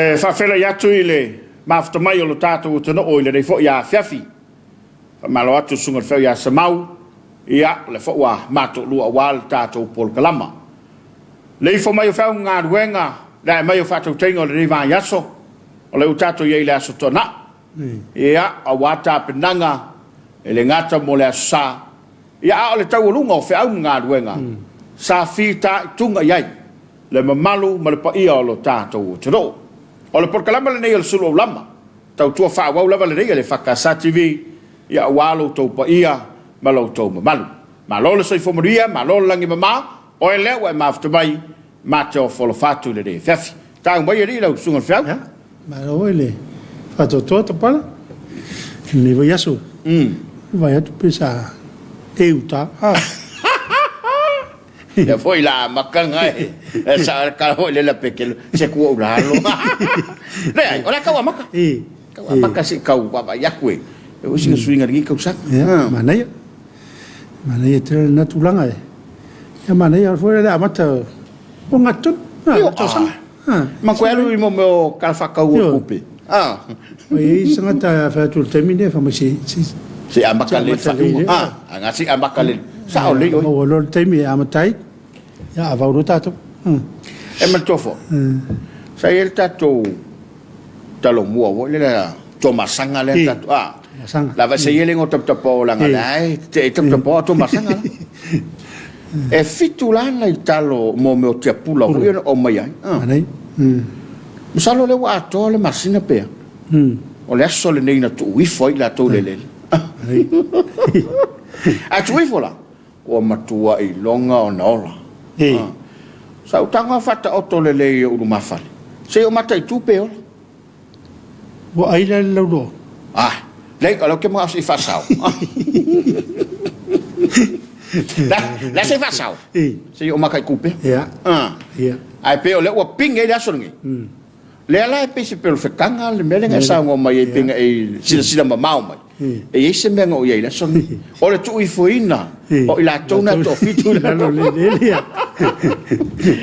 E faafeiloai atu i le mafuta mai o lo tatou atunuu i lenei foi afiafi. Faamalo atu i le Susuga i le Feau ia Samau, ia, o lea foi ua matoolua aua le tatou polokalama. Le ifo mai o feau ma galuega, le ae mai o faatautaiga o lenei vaiaso, o lea ua tatou i ai i le Aso Toonai. Ia, aua tapenaga e le gata mo le Aso Sa, ia a o le taualuga o feau ma galuega sa fitaituga i ai le mamalu ma le paia o lo tatou atunuu. O le polokalama lenei o le Sulu Aulama, tautua faaauau lava lenei a le EFKS TV, ia aua lo outou paia ma lo outou mamalu. Malo le soifua manuia, malo le lagi e mama, oe lea ua e mafuta mai, ma te ofo alofa atu i lenei afiafi. Tau mai alii lau susuga i le feau. Ia, malo foi le faatoatoa Tapala i lenei vaiaso. Vaai atu pe sa e uta. Ia foi la amataga e sa ka foi le la peke se ku ou lalo. Leai, o le a tau amata. Tau amata se i tau vaavaai atu e o sina suiga i lenei tausaga. Ia, manaia. Manaia tele lena tulaga e. Ia manaia foi le amata o gatonu. Io, tausaga. Ma koe alu i mo mea o tala faatatau o tupe. Ua i ai se tagata e fai atu i le taimi lenei, fai mai se Se i amata lelei le faaiuga. A se i amata lelei. Sao lelei oe. Maua loa le taimi e amata ai, ia avau loa tatou. E manatua foi, sa i ai le tatou Talomua foi lea, Tuamasaga lea na tatou, a. Tuamasaga. Lava se i ai le igoa taputapuao leaga o la e tetee ai taputapuao a Tuamasaga la. E fitu la nai talo mo mea o tiapula foi ia na aumai ai. Manaia. Masalo o lea ua atoa le masina pe a. O le aso lenei na tuu ifo ai latou i le eleele. Ae tuu ifo la, ua matua iloga ona ola. Sa ou tago faataoto lelei i ou lumafale, se i ou mataitu pe ola. Ua ai la le lauloa? Ah, leai, o lea ou te manao se i faasao. La se i faasao. Se i ou mataitu pea. Ia. Ah. Ia. Ae pei o lea ua pine ai le aso lenei. Lea la e pei se pelofetaga le mea lea na e saunoa mai ai pei na e silasila mamao mai. E i ai se mea na ou i ai i le aso lenei. O le tuuifoina o i latou na e toafitu i lalo o le eleele.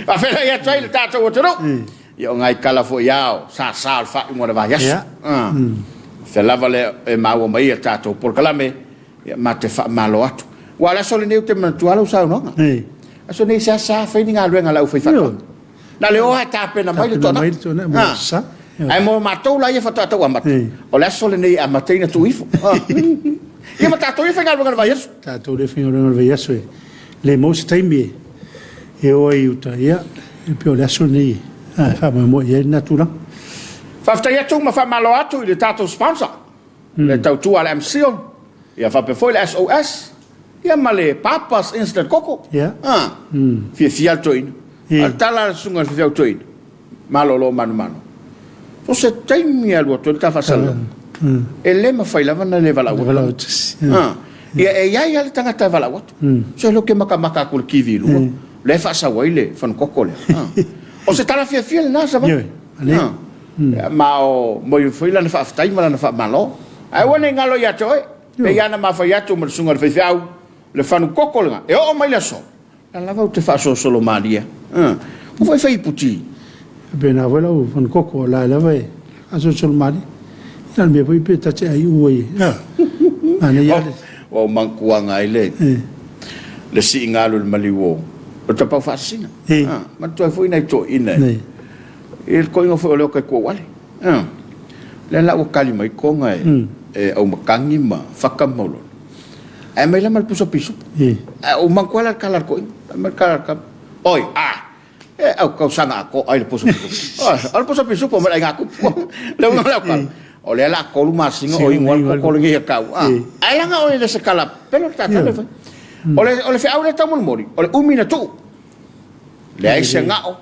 Faafetai atu ai le tatou atunuu. Ia o nai tala foi lava o sasa o le faaiuga o le vaiaso. O fea lava lea e maua mai ai a tatou polokalame, ia ma te faamalo atu. Aua o le aso lenei ou te manatua lava lau saunoaga. Aso nei seasea fai ni galuega a le aufaifaatoaga. Na o le o lava e tapena mai le toanai. Ae mo matou la ia faatoa tau amata, o le aso lenei e amata ai ona tuu ifo. Ia ma tatou ia faigaluega i le vaiaso. Tatou le faigaluega i le vaiaso e le maua se taimi e o ai i uta, ia, e pei o le aso lenei e faamoemoe i ai lena tulaga. Faafetai atu ma faamalo atu i le tatou sponsor, le tautua a le MCIL, ia faapea foi le SOS, ia ma le Papa's Instant Koko. Ia. Ah, fiafia le toeaina. A o le tala a le susuga i le faifeau toeaina, malolo manumanu. So se taimi e alu atu ai le ta faasalalauga, e le mafai lava ona le valaau atu. Ah, ia e i ai lava le tagata e valaau atu. Se lea ou te matamata atu i le TV lua, lea e faasau ai le fanukoko lea. Ah. O se tala fiafia lena, Sava. Ioe, Ah. Ma o momoli foi lana faafetai ma lana faamalo. Ae aua ne i galo ia te oe, pei lava ona mafai atu ma le susuga i le faifeau, le fanukoko lena, e oo mai le aso, La lava ou te faasolosolo malie. Ua foi fai iputi. Faapena foi lau fanukoko, o la lava e faasolosolo malie. Ia o le mea foi pe ta te aiu ai. Manaia le. Ua ou manatuaga ai le le siiga alu i le maliu o le Tapaau Faasisina. Manatua ai foi nai toeaiina i le toeaina foi o Leota i Tuauale. Lea la ua tali mai Toga e Aumatagi ma Fata ma Maulolo. Ae aumai la ma le pusa pisupo. Ae ou manatua la le tala a le toeaina. Fai mai le tala a le tama, Oi, a, e au tausaga atoa ai le pusa pisupo. Oi, o le pusa pisupo mai le aiga tupu. Le uiga o lau tala, o lea la 3 masina o inu ai le koko lenei ia tau. Ae leaga o le se tala pele o le tatalo e fai. O le, o le feau lea e taumolimoli, o le umi na tuu. Leai se gao.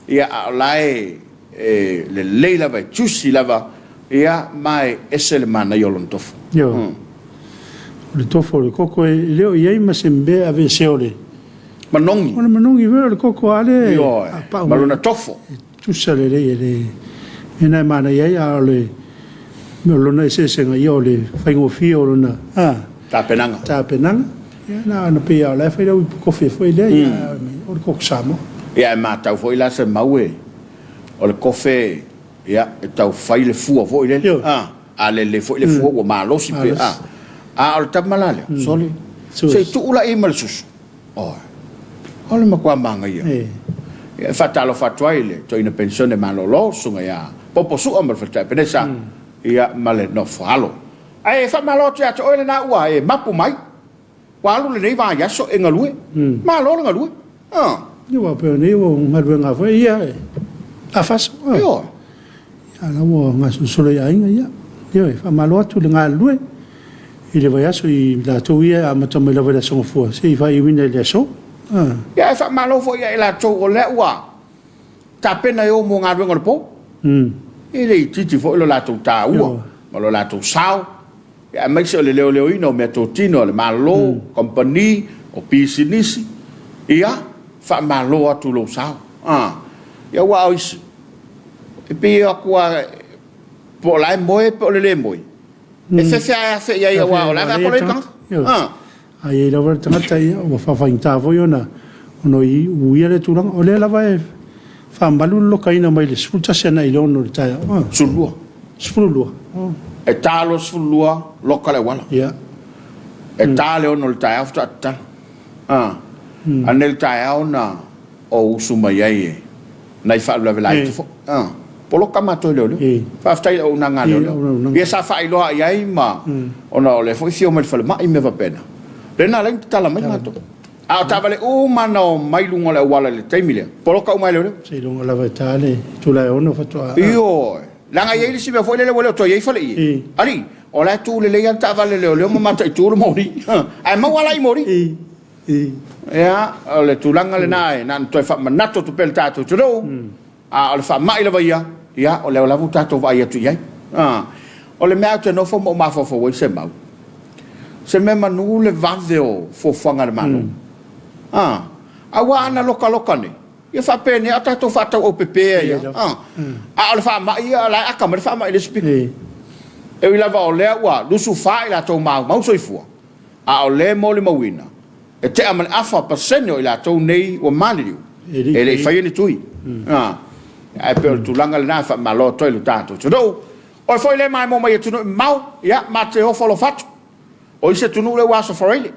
Ia, a o la e E lelei lava, e juicy lava, ia, ma e ese le manaia o lona tofo. Ioe. O le tofo o le koko e le o i ai ma se mea aveesea o le. Manogi. O le manogi foi o le koko a lea e. Ioe, ma lona tofo. E tusa lelei e le mea lena e manaia ai, a o le mea o lona eseesega, ia o le faigofie o lona, a. Tapenaga. Tapenaga. Ia na ona pei lava o la e fai lau ipu kofi foi lea, ia o le koko Samoa. Ia e matau foi la se mau e. O le kofe, ia, e tau fai le fua foi lele, a, a lelei foi le fua ua malosi pe, a. A o le tama la lea, sole, se i tuu la i ai ma le susu. Oi, o le matua manaia. Ia, e faatalofa atu ai i le toeaina penisione malolo, le susuga ia Popo Sua ma le Faletua Epenesa, ia, ma le nofo alo. Ae faamalo atu ia te oe lena ua e mapu mai. Ua alu lenei vaiaso e galue. Malo le galue. Ah. Ia ua pei o nei ua galuega foi ia e afaso. Ioe. Ia la ua gasolosolo i aiga ia. Ioe, faamalo atu le galulue i le vaiaso i latou ia e amata mai lava i le Aso Gafua seia faaiuina i le aso. Ah. Ia ae faamalo foi ia i latou o lea ua tapena e o mo galuega o le po. E le itiiti foi lo latou taua ma lo latou sao. Aemaise o le leoleoina o meatotino a le Malo, kamupani, o pisinisi, ia, faamalo atu lou sao. A, ia aua o isi, e pei atu lava po o la e moe po o le le moe, e fefe lava e afe i ai aua o la e vaai atu o la e i ai le tagata. A. A i ai lava le tagata, ia, ua faafaigata foi ona ona uia lea tulaga. O lea lava e faamalu le lokaina mai le 11 agai i le 6 i le taeao. 12. 12. Oh. E ta loa le 12, loka le auala. Ia. E ta le 6 i le taeao faatoa tatala. A. A nei le taeao na ou usu mai ai e nai faalavelave laiti foi. A. Poloka matou e leoleo. Faafetai i le auaunaga a leoleo. Ia sa faailoa i ai ma ona o lea foi e fia omai i le falemai ma mea faapena. Lea na ala ai ona tatala mai matou. A o taavale uma na omai i luga o le auala i le taimi lea, poloka uma e leoleo. Seiloga lava e ta le itula e 6 faatoa. Ioe. Leaga e i ai le isi mea foi lele ua le o toe i ai faleie. Alii, o la e tu lelei lava le taavale a leoleo ma mataitu le moli. Ae maua la i moli. Ia, o le tulaga lena e na ona toe faamanatu atu pea i le tatou atunuu. A o le faamai lava ia, ia, o lea lava ua tatou vaai atu i ai. A, o le mea ou te nofo ma ou mafaufau ai se mau, se mea manu le vave o fuafuaga a le Malo. A, aua ana lokaloka nei, ia faapenei a o tatou faatauaupepe ai lava. A, a o le faamai ia, o la e aka mai le faamai i le isi pito. E ui lava o lea ua 24 i latou maumau soifua, a o lea e molimauina, E tea ma le afa pasene o i latou nei ua maliliu, e le i faia ni tui. Ae pei o le tulaga lena e faamalo atu ai i lo tatou atunuu. Oe foi lea e maimoa mai i atunuu e mamao, ia, ma te ofo alofa atu. O isi atunuu lea ua Aso Faraile.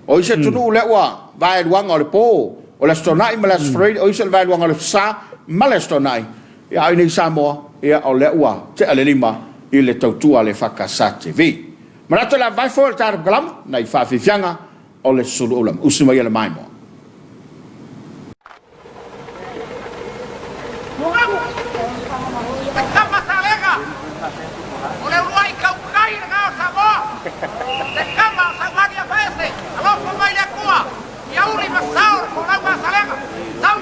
O isi atunuu lea ua vaeluaga o le po, o le Aso Toonai ma le Aso Faraile, o isi o le vaeluaga o le Aso Sa ma le Aso Toonai. Ia, a o i inei i Samoa, ia, o lea ua tea le lima i le tautua a le EFKS TV. Manatu o le a vae foi o le tatou kalama nai faafiafiaga o le sulu aulama. Usi mai ia le maimoa. Mugamu, le tama Salega, o le uluai tautai lena o Samoa, le tama o Saumani Afaese, alofa mai le Atua, ia uli ma sao le folauga a Salega. Sau!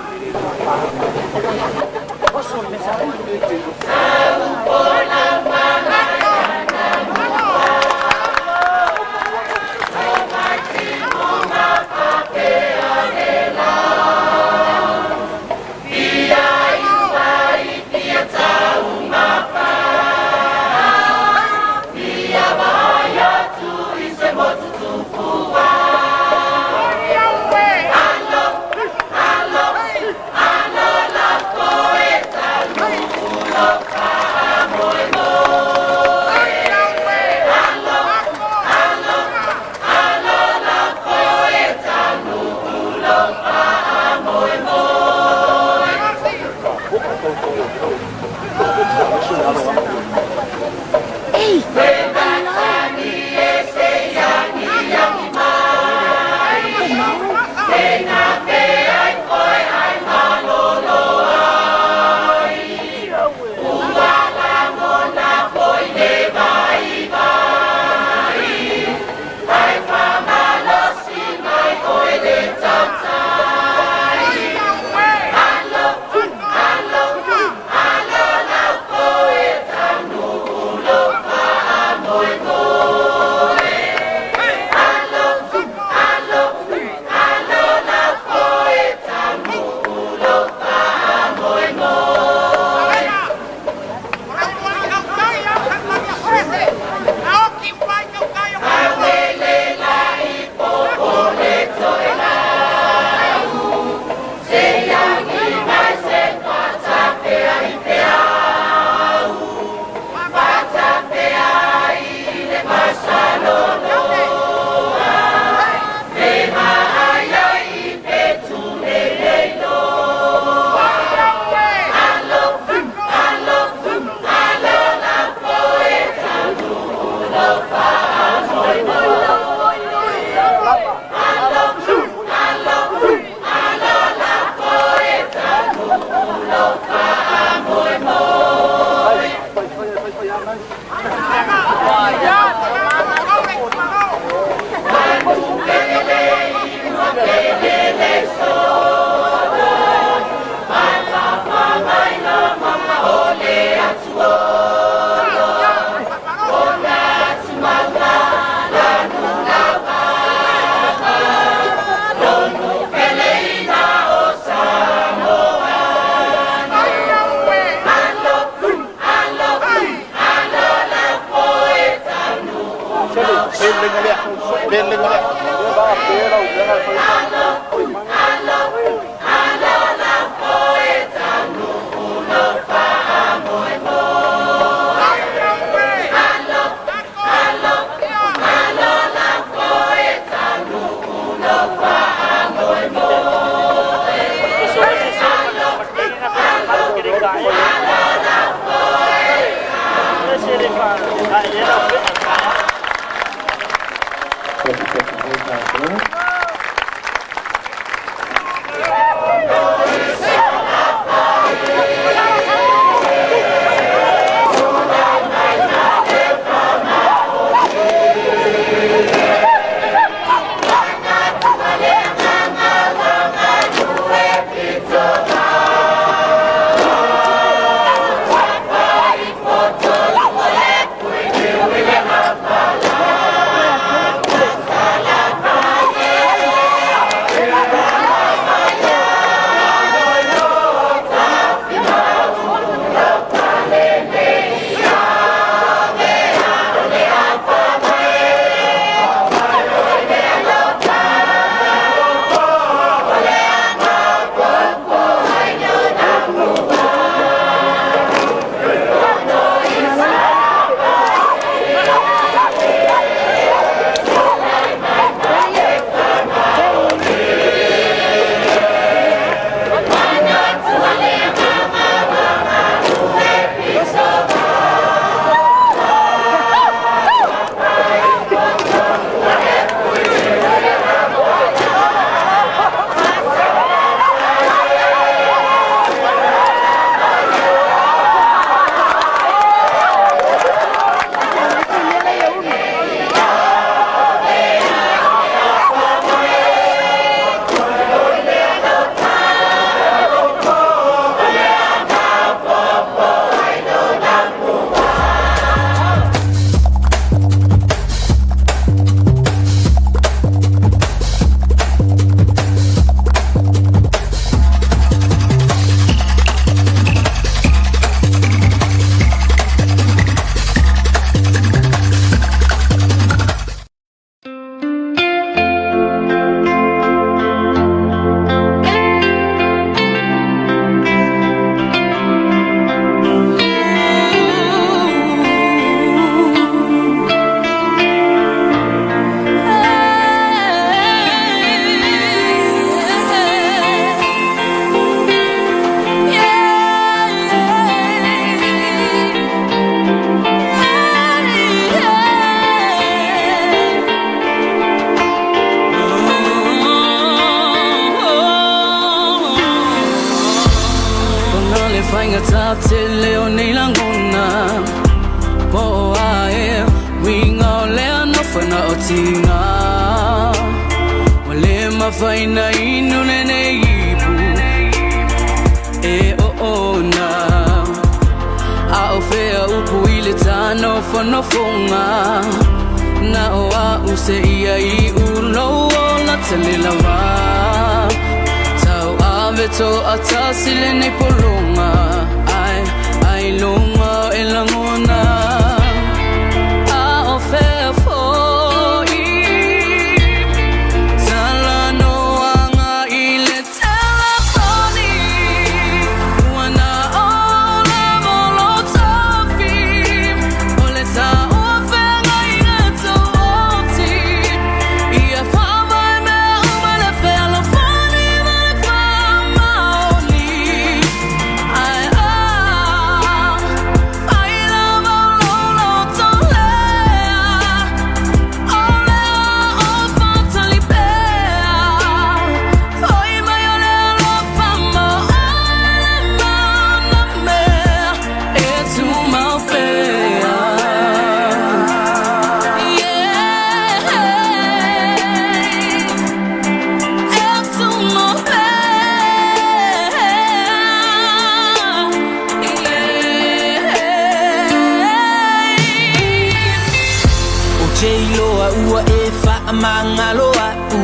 te iloa ua e faamagalo a'u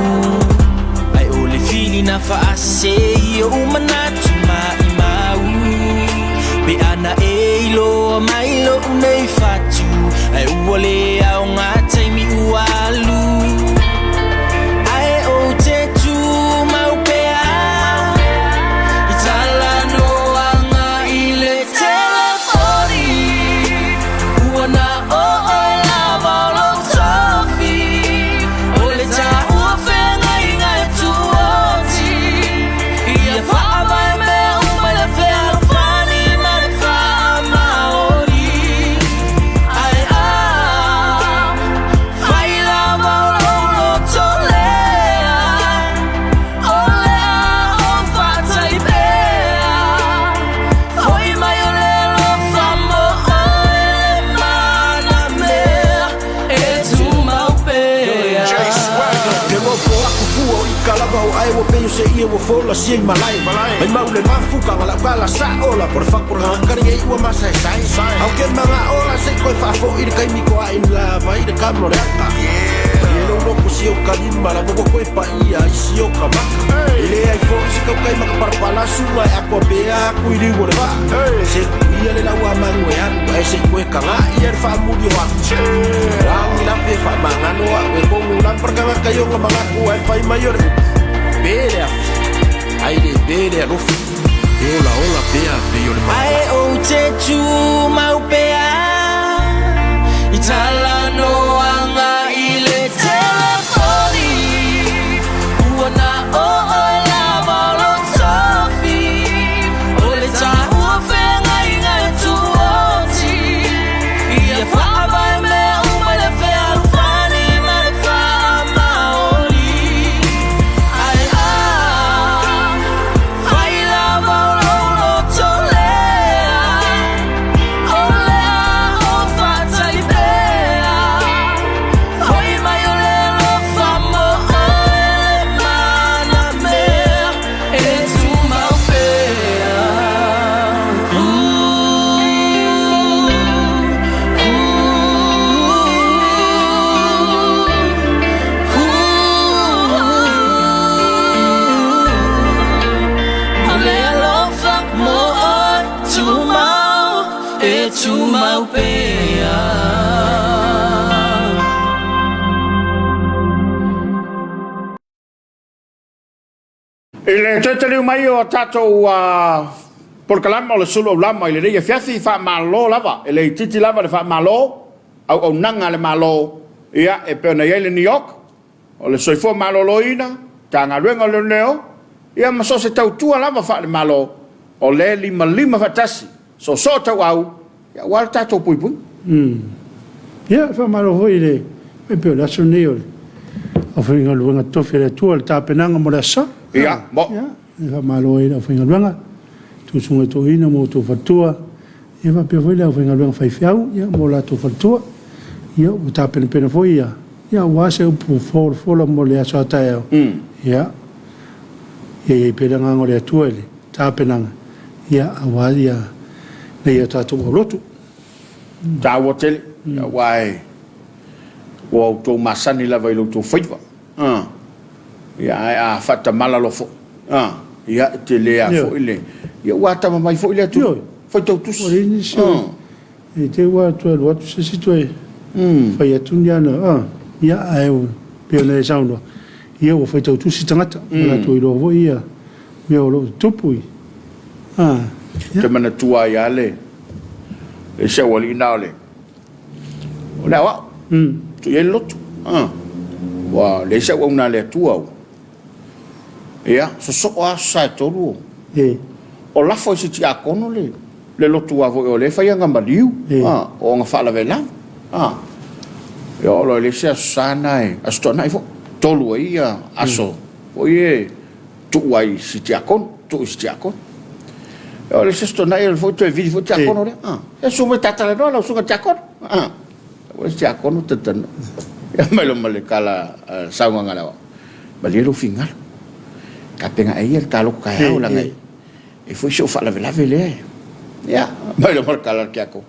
Ae o le filina faasese i o'u manatu maimau Pe ana e iloa mai lo'u nei fatu Ae ua le aoga taimi ua alu Ae ou te tumau pea I talanoaga i le telefoni Ua na o oe lava o lou tofi O le taua feagaiga e tuoti Ia faavae mea uma i le fealofani ma le faamaoni Ae a fai lava o lou loto lea O le a ou faatali pea Foi mai o le alofa mo oe le mana mea e tumau pea. Te nofo aku fua o ika lava o ae ua pei o se ie ua fola sia i malae Mai mau le mafu ka ngala ka la sa ola por fa por hanga kari ei ua masa e sai Au ke manga ola se koe faafoi le kaimi ko a in lava i le kamo le aka E lo loko si o kalima la koko koe pa ia i si o ka maka E le ai fo i se kaukai maka parapala sunga e ako pea aku i liu o le vaa Se ia le lau a mangu e alu ae se koe kanga ia le faamuli o aku Rangi la pe faamagalo a'u e kogu la parakaga kaioga magaku ae fai mai o le upu Pe le afi ai le pe le alofa E olaola pea pei o le Ae malalafi. ou te tumau pea i talanoaga i le telefoni Ua na o oe lava o lou tofi O le taua feagaiga e tuoti Ia faavae mea uma i le fealofani ma le faamaoni Ae a fai lava o lou loto lea O le a ou faatali pea Foi mai o le alofa mo oe le mana mea e tumau pea O le alofa mo oe tumau e tumau pea. I le toe taliu mai o tatou polokalama o le Sulu Aulama i lenei afiafi, faamalo lava, e le itiiti lava le faamalo, auaunaga a le Malo, ia, e pei ona i ai le NEOC, o le Soifua Maloloina, Matagaluega o Leoleo, ia ma so o se tautua lava faale-Malo, o lea e limalima faatasi, soosoo tauau, ia, aua le tatou puipuiga. Ia, faamalo foi i le, e pei o le aso lenei o le aufaigaluega totofi a le Atua, le tapenaga mo le aso Sa. Ia, mo. Ia, e faamalo ai i le aufaigaluega, tuusuga toeaina mo outou faletua, ia faapea foi le aufaigaluega faifeau, ia, mo latou faletua. Ia, ua tapenapena foi ia, ia aua se upu folafola mo le aso a taeao. Ia, ia i ai pea le agaga o le Atua i le tapenaga, ia, aua ia, nei o tatou aulotu. Taua tele, aua e ua outou masani lava i lo outou faiva. Ia, ae a faatamala loa foi, ia, e tele lava foi le... Ia, ua atamamai foi le atunuu, faitau tusi. Ua leai nisi o... I te i ua toe alu atu se isi toe fai atu ni ana, ia, ae pei ona e saunoa, ia ua faitau tusi tagata, ua latou iloa foi ia mea o lo o tutupu i, ia. Ou te manatua ai lava le isi aualii na o le o le aoao, tuu i ai le lotu, ua leai se auauna a le Atua ua, ia, sosoo lava aso Sa e tolu o lafo i se tiakono le le lotu lava foi o lea e fai ana maliu, o ana faalavelave. Ia oo loa i le isi Aso Sa lena e, Aso Toonai foi, tolu ai aso foi ia e tuu ai i si tiakono, tuu i si tiakono. Ia oo i le isi Aso Toonai o lea foi toe vili foi le tiakono lea. Ia susu mai ta talanoa lau susuga i le tiakono. Ua le tiakono talatalanoa. Ia aumai loa ma le tala a le saunoaga a le aoao, malie lou finagalo, tapena e ia le ta lotu taeao leaga e E foi si ou faalavelave lea. Ia, mai loa ma le tala a le tiakono,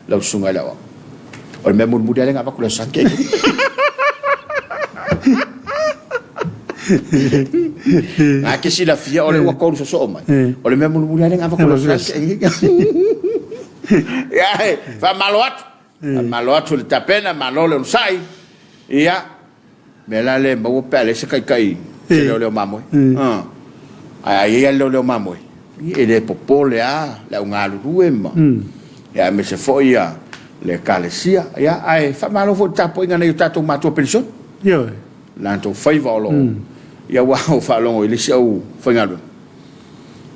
lau susuga i le aoao. O le mea mulimuli lava lea na avatu i le Aso Sa na tea nei. Na te silafia o lea ua tolu sosoo mai. O le mea mulimuli lava lea na avatu i le Aso Sa na tea nei. Ia, faamalo atu. Faamalo atu i le tapena, malo le onosai. Ia, mea la lea e maua pe a leai se taitai se leoleo mamoe. Ae a i ai lava le leoleo mamoe, e le popole lava le au galulue ma ia aemaise foi ia le Ekalesia. Ia, ae faamalo foi i le tapuaiga a nai o tatou matua penisione. Ioe. Latou faiva o lo o, ia aua ua faalogo i le isi aufaigaluega,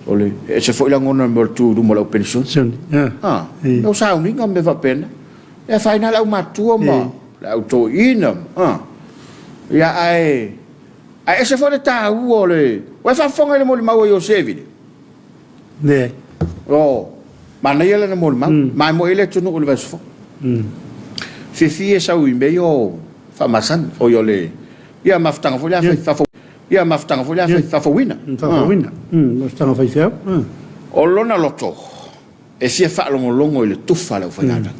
o le e ese foi lagona o le tu i luma o le au penisione. A, o sauniga ma mea faapena. E afaina lava le aumatua ma le au toeaina. A, ia ae, ae ese foi le taua o le, ua e faafofoga i le molimau a Iose Vili? Leai. O, manaia lana molimau. Maimoa i ai le atunuu i le vaiaso fou. Fiafia e sau i mea ia o faamasani, oi o le, ia mafutaga foi lea faafou, ia mafutaga foi lea faafouina. Faafouina, mafutaga faifeau. O lona loto, e fia faalogologo i le tufa a le aufaigaluega.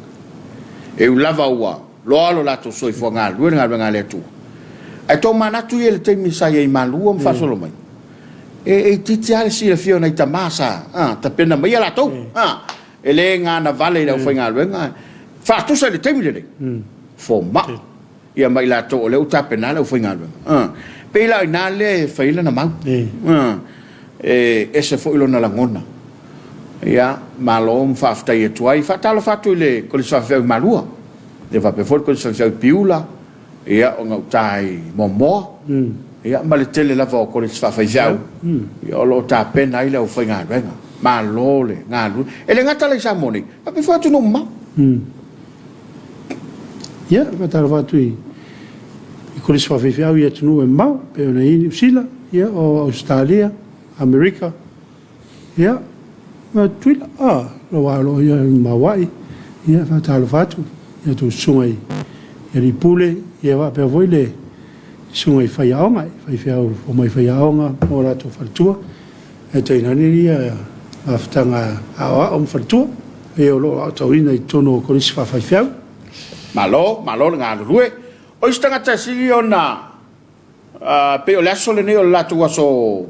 E ui lava ua loa lo latou soifua galulue i le galuega a le Atua, ae tomanatu ia i le taimi sa i ai malua ma faasolo mai, e itiiti lava le silafia o nai tama sa tapena maia latou, e le gana vale i le aufaigaluega, faatusa i le taimi lenei, fomai. Ia ma i latou o lea ua tapena le aufaigaluega. A, pei la o i ina lea e fai ai lana mau. A, e ese foi lona lagona. Ia, malo ma faafetai atu ai. Faatalofa atu i le Kolisi Faafeau i Malua, ia faapea foi le Kolisi Faafeau i Piula, ia o gauta i Moamoa, ia ma le tele lava o Kolisi Faafaifeau, ia o lo o tapena ai le aufaigaluega. Malo le galulue. E le gata la i Samoa nei, faapea foi atunuu mamao. Ia, e faatalofa atu i Kolisi Faafaifeau i atunuu e mamao, e pei ona i ai Niu Sila, ia, o Ausetalia, Amerika, ia, ma Tutuila, a, aua o lo o i ai ma Hawaii, ia, e faatalofa atu i a outou susuga i alii pule, ia faapea foi le susuga i faiaoga, i faifeau fomai faiaoga ma o latou faletua. Ae tainane ia mafutaga aoao ma faletua, e o lo o aotauina i totonu o Kolisi Faafaifeau. Malo, malo le galulue. O isi tagata e sili ona pei o le aso lenei o le latou aso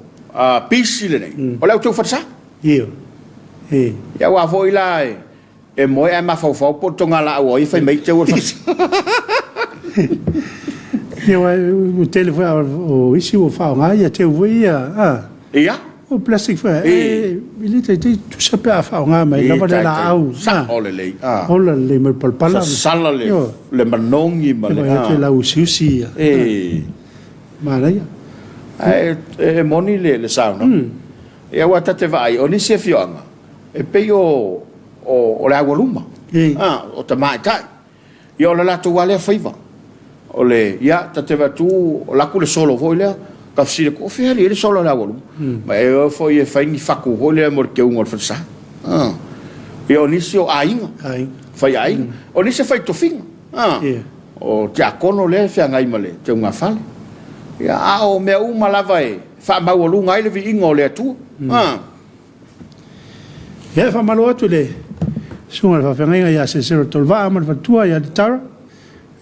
pisi lenei, o le au teu falesa. Ioe. Ia aua foi la e E moe ae mafaufau po o le togalaau o ai e fai mai teu o le falesa. Ia aua ua tele foi o isi ua faaaoga ia teu foi ia a. Ia. O plastic foi e le taitai tusa pe a faaaoga mai lava le laau. Sao lelei. Ola lelei mai le palapala. Sasala le manogi ma le. Ia te lauusiusi ia. E. Manaia. Ae e moni le saunoaga. Ia aua ta te vaai o nisi afioaga e pei o o le aualuma, a, o tamaitai. Ia o le latou lava lea faiva. O le, ia, ta te vaai atu, o latou le solo foi lea, ta fesili atu, o fea e alu i ai le solo a le aualuma? Ma e o foi e fai ni fatu foi lea mo le teuga o le falesa. A, ia o nisi o aiga, faiaiga. O nisi e fai tofiga, a, o tiakono lea e feagai ma le teugafale. Ia, a o mea uma lava e faamaualuga ai le viiga o le Atua. A. Ia, e faamalo atu i le Susuga i le Faafeagaiga ia Sesero Tolvaa ma le faletua ia Litara,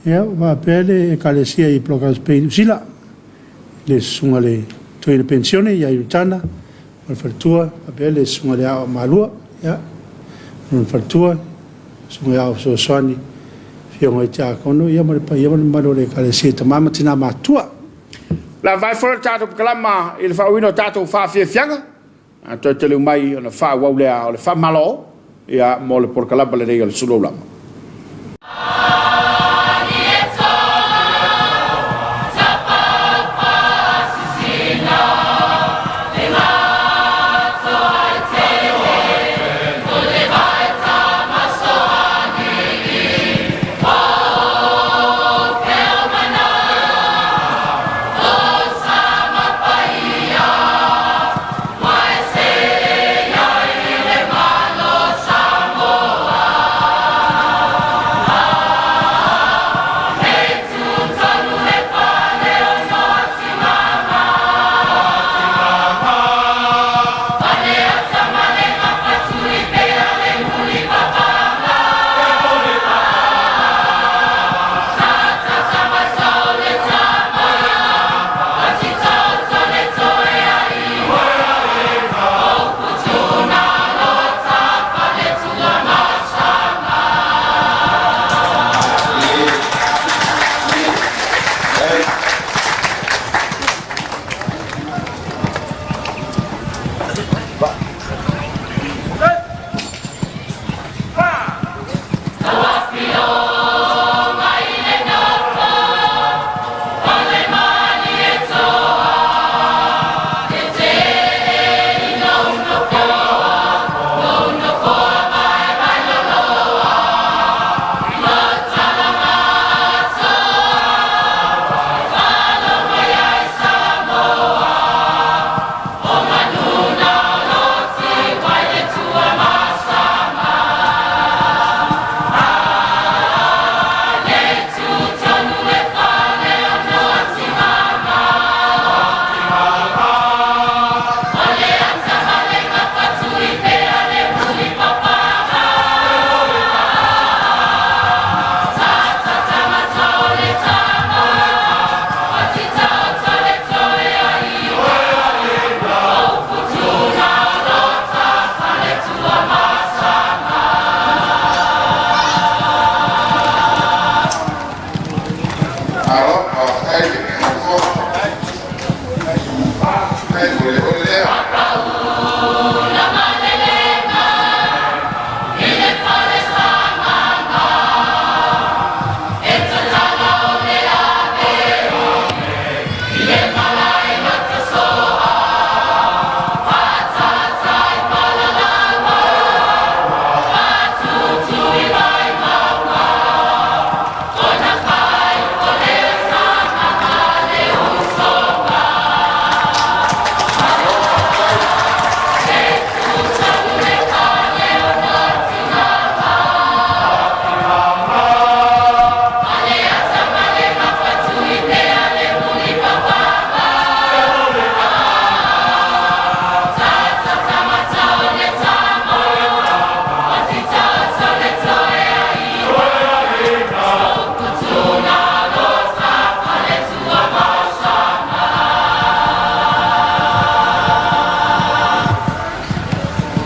ia, faapea le Ekalesia i Blockhouse Bay, Niu Sila, i le Susuga i le Toeaina Penisione ia Iritana ma le faletua, faapea le Susuga i le Aao Malua, ia, ma lona faletua, Susuga i Aao Fesoasoani, Afioga i Tiakono, ia ma le paia ma le mamalu o le Ekalesia i tama ma tina matutua. Lava ai foi le tatou pkalama i le faauiina o tatou faafiafiaga, a toe taliu mai ona faaauau lea o le faamalo ia mo le polokalama lenei o le Sulu Aulama. Malo, faafetai i le Nofoa. Faafetai mo le ole lea.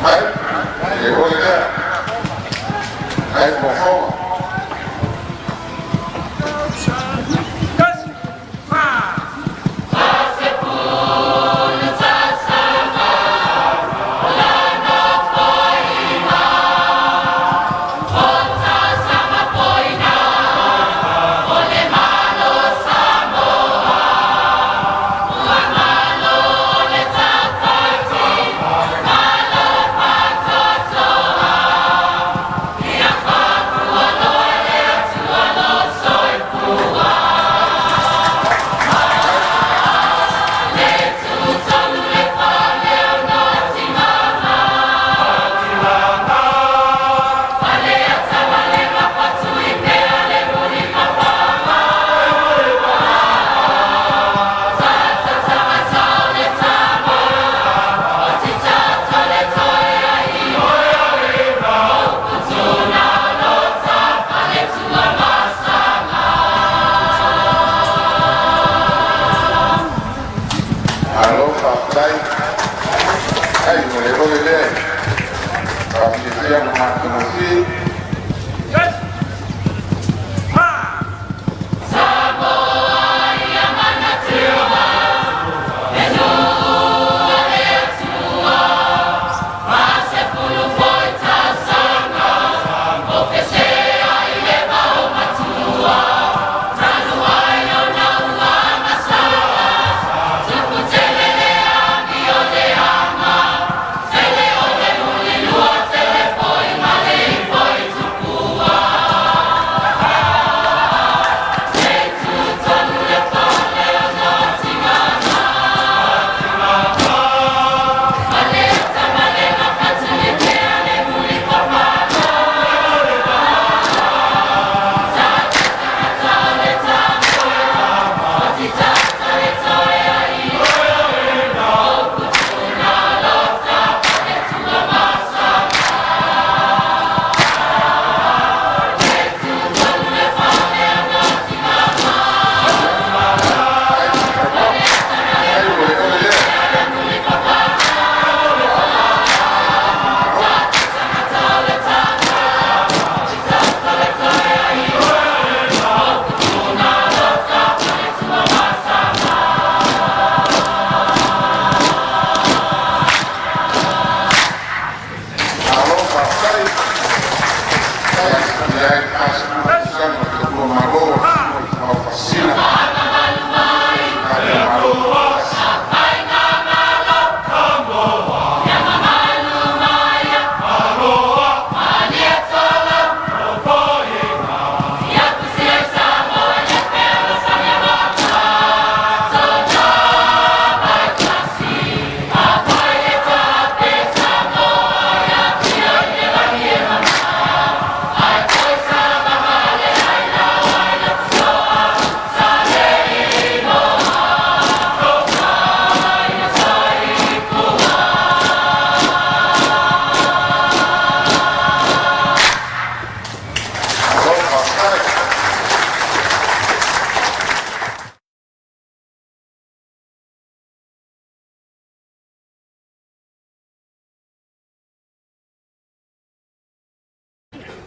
Malo faafetai. Ai, le ole lea. Ai mo fofoga. Malo faafetai. Ai mo le ole lea. Faafiafia ma matagofie. Ai mo le ole lea. Malo faafetai. Ia i le 40 tausaga o le tautua malo a le Faasisina. Tatou malo faatasi. Malo faafetai.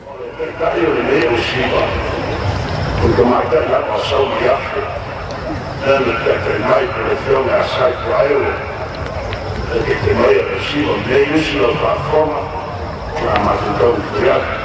O le Taitai o lenei Ausiva, o le Tamaitai Lapa Sauli Afe. Lea na taitai mai po o le Afioga ia Saitoaeo e taitai mai e Siva nei usi lau faafofoga o le a matou taumafai atu.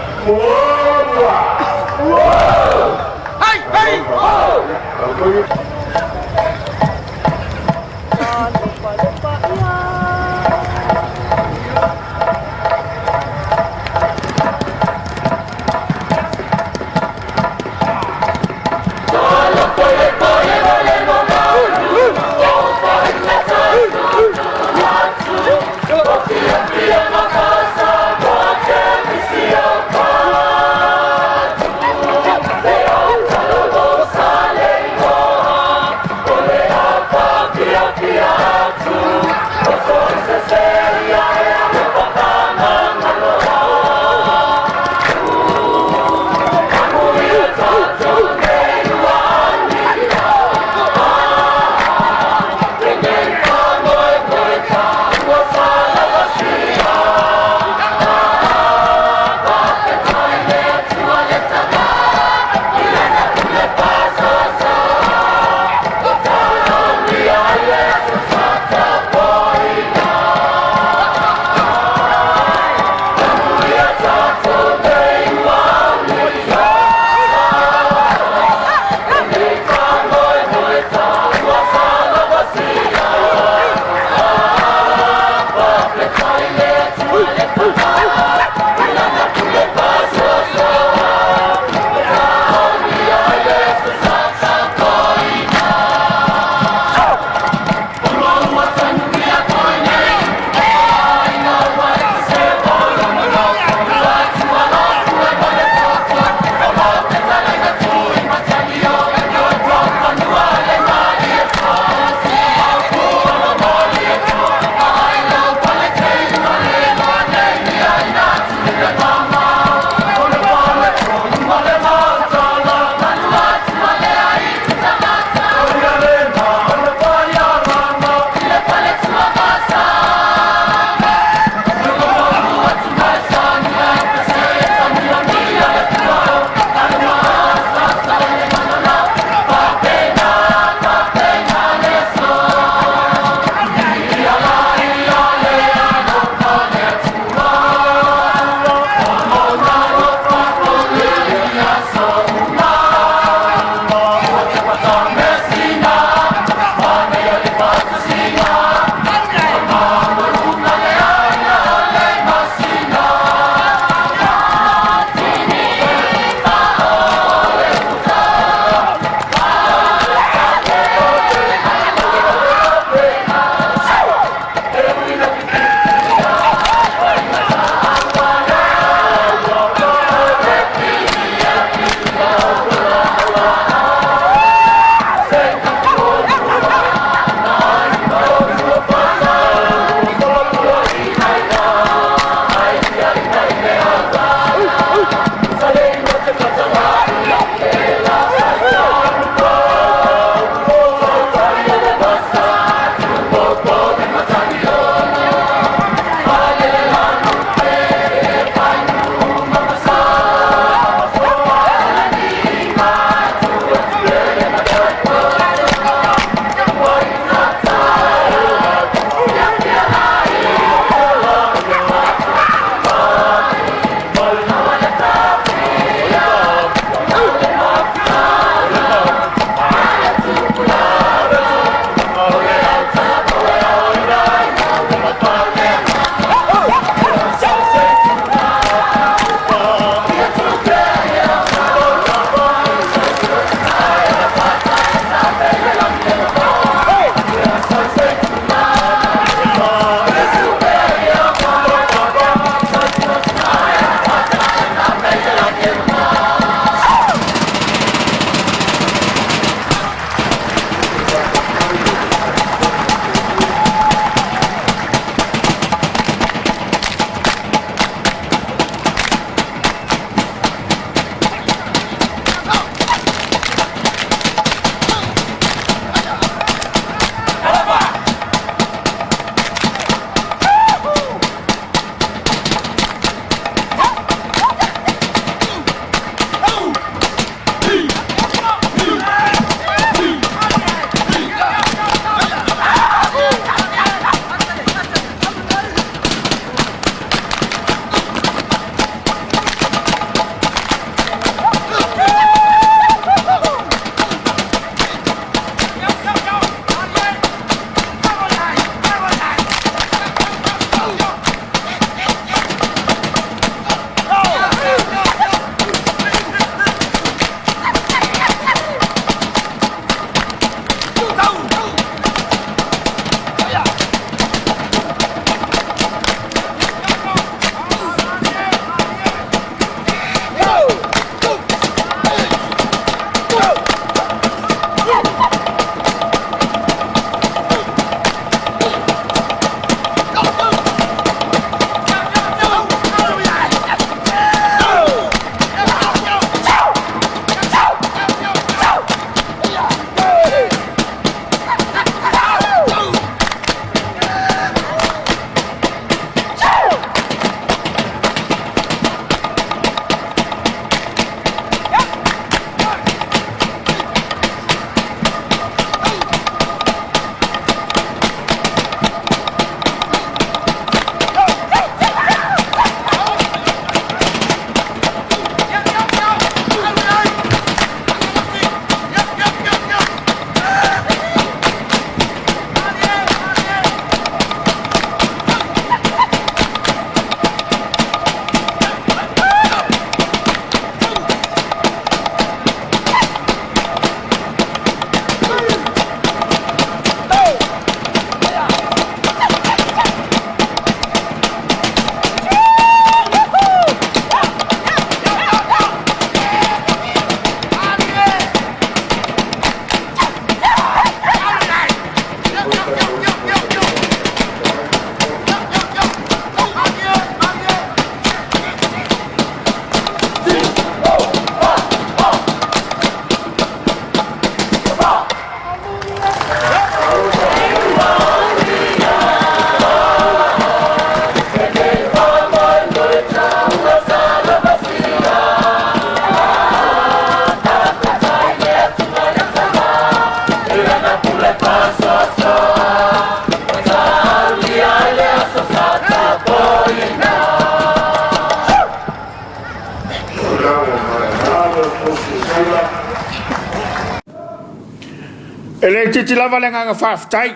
E le itiiti lava le agaga faafetai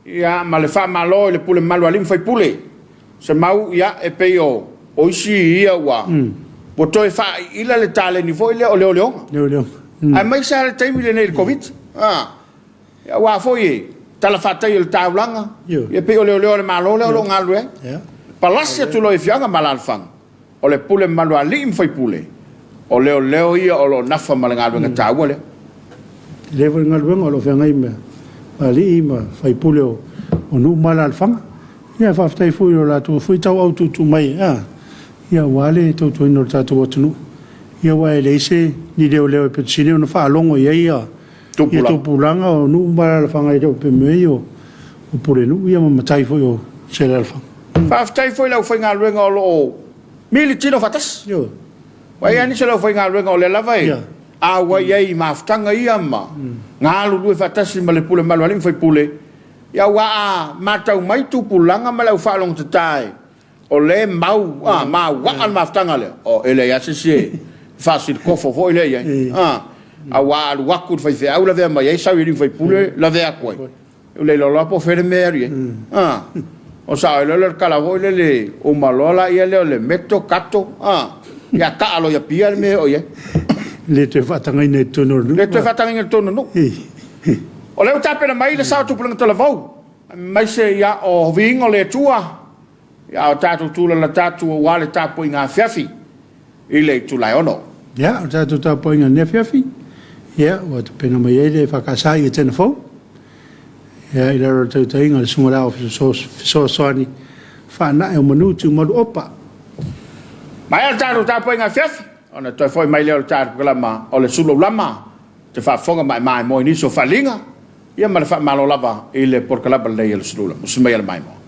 ia ma le faamalo i le pule mamalu a alii ma faipule. Se mau ia e pei o o isi ia ua ua toe faaiila le taleni foi lea o leoleoga. Leoleoga. Aemaise lava le taimi lenei i le Koviti. Aua foi e talafatai o le taulaga, ia pei o leoleo a le Malo lea o lo o galulue ai. Palasi atu loa i afioaga ma alaalafaga, o le pule mamalu a alii ma faipule, o leoleo ia o lo o nafa ma le galuega taua lea. Tele foi le galuega o lo o feagai ma alii ma faipule o nuu ma alaalafaga. Ia faafetai foi i lo latou foi tauau tuutuu mai ia aua le tautuaina o le tatou atunuu. Ia aua e leai se ni leoleo e pito sili ona faalogo i ai ia tupulaga o nuu ma alaalafaga e le o pei mai o pulenuu ia ma matai foi o se alaalafaga. Faafetai foi i le aufaigaluega o lo o mili tino faatasi. Ioe. Ua i ai lava nisi o le aufaigaluega o lea lava e auai i ai i mafutaga ia ma galulue faatasi ma le pule mamalu a alii ma faipule, ia aua a matau mai tupulaga ma le aufaalogotata e O lea e mau a, mauaa le mafutaga lea, oh, e leai lava se isi e faasilitofo foi lea i ai. A, aua a alu atu le faifeau lavea mai ai, sau i alii ma faipule lavea atu ai. Ua le iloa loa po o fea le mea e alu i ai. A, o sao ai loa lea o le tala foi lele, uma loa laia lea o le meto, kato, a, ia taa loa i Apia le mea e oo i ai. Le toe faatagaina i totonu o le nuu. Le toe faatagaina i totonu o le nuu. O lea ua tapena mai le sao o Tupulaga Talavou, aemaise ia o viiga o le Atua. A o tatou tulalata atu aua le tapuaiga afiafi i le itula e 6. Ia, o le tatou tapuaiga i lenei afiafi, ia, ua tapena mai ai le EFKS i Etena Fou, ia, i lalo o le tautaiga a le Susuga i le Ao Fesoasoani Faanae o Manu Tiumalu Opa. Maea le tatou tapuaiga afiafi, ona toe foi mai lea o le tatou polokalama o le Sulu Aulama, te faafofoga ma e maimoa i nisi o faaaliga, ia ma le faamalo lava i le polokalama lenei o le Sulu Aulama. Musu mai a le maimoa.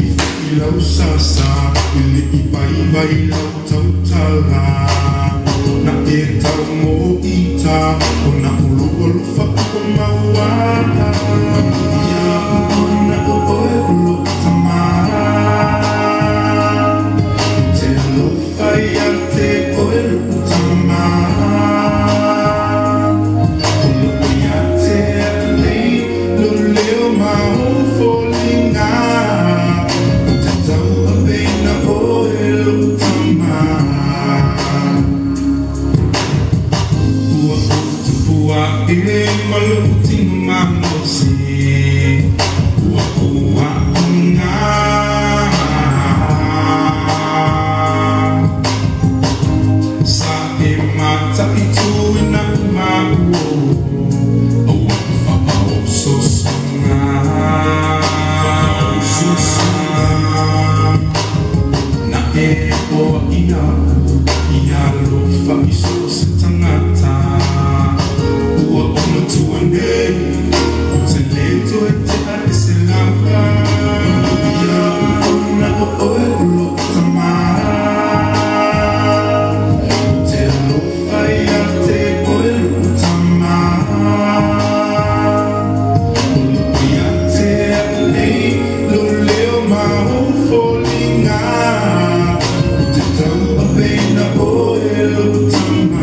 i foi lau sasa, E le i vaivai lau tautala, Na e tau mo ita, Ona o lou alofa ua mauala. Iaʻu ona o oe o loʻu tama, Ou te alofa ia te oe loʻu tama, O lo o ia te a'u nei lou leo ma ou foliga, Ou te tauaveina oe loʻu tama. Ua ou tupu aʻe ma loʻu tino malosi, Ua ou aoga Sa e mataituina maʻu o Aua faaososoga faaososoga Na e poaʻi iaʻu ia alofa i so o se tagata Ua ou matua nei ou te lē toe teʻa ese lava Iaʻu ona o oe o loʻu tama Ou te alofa ia te oe loʻu tama O lo o ia te a'u nei lou leo ma ou foliga, Ou te tauaveina oe loʻu tama.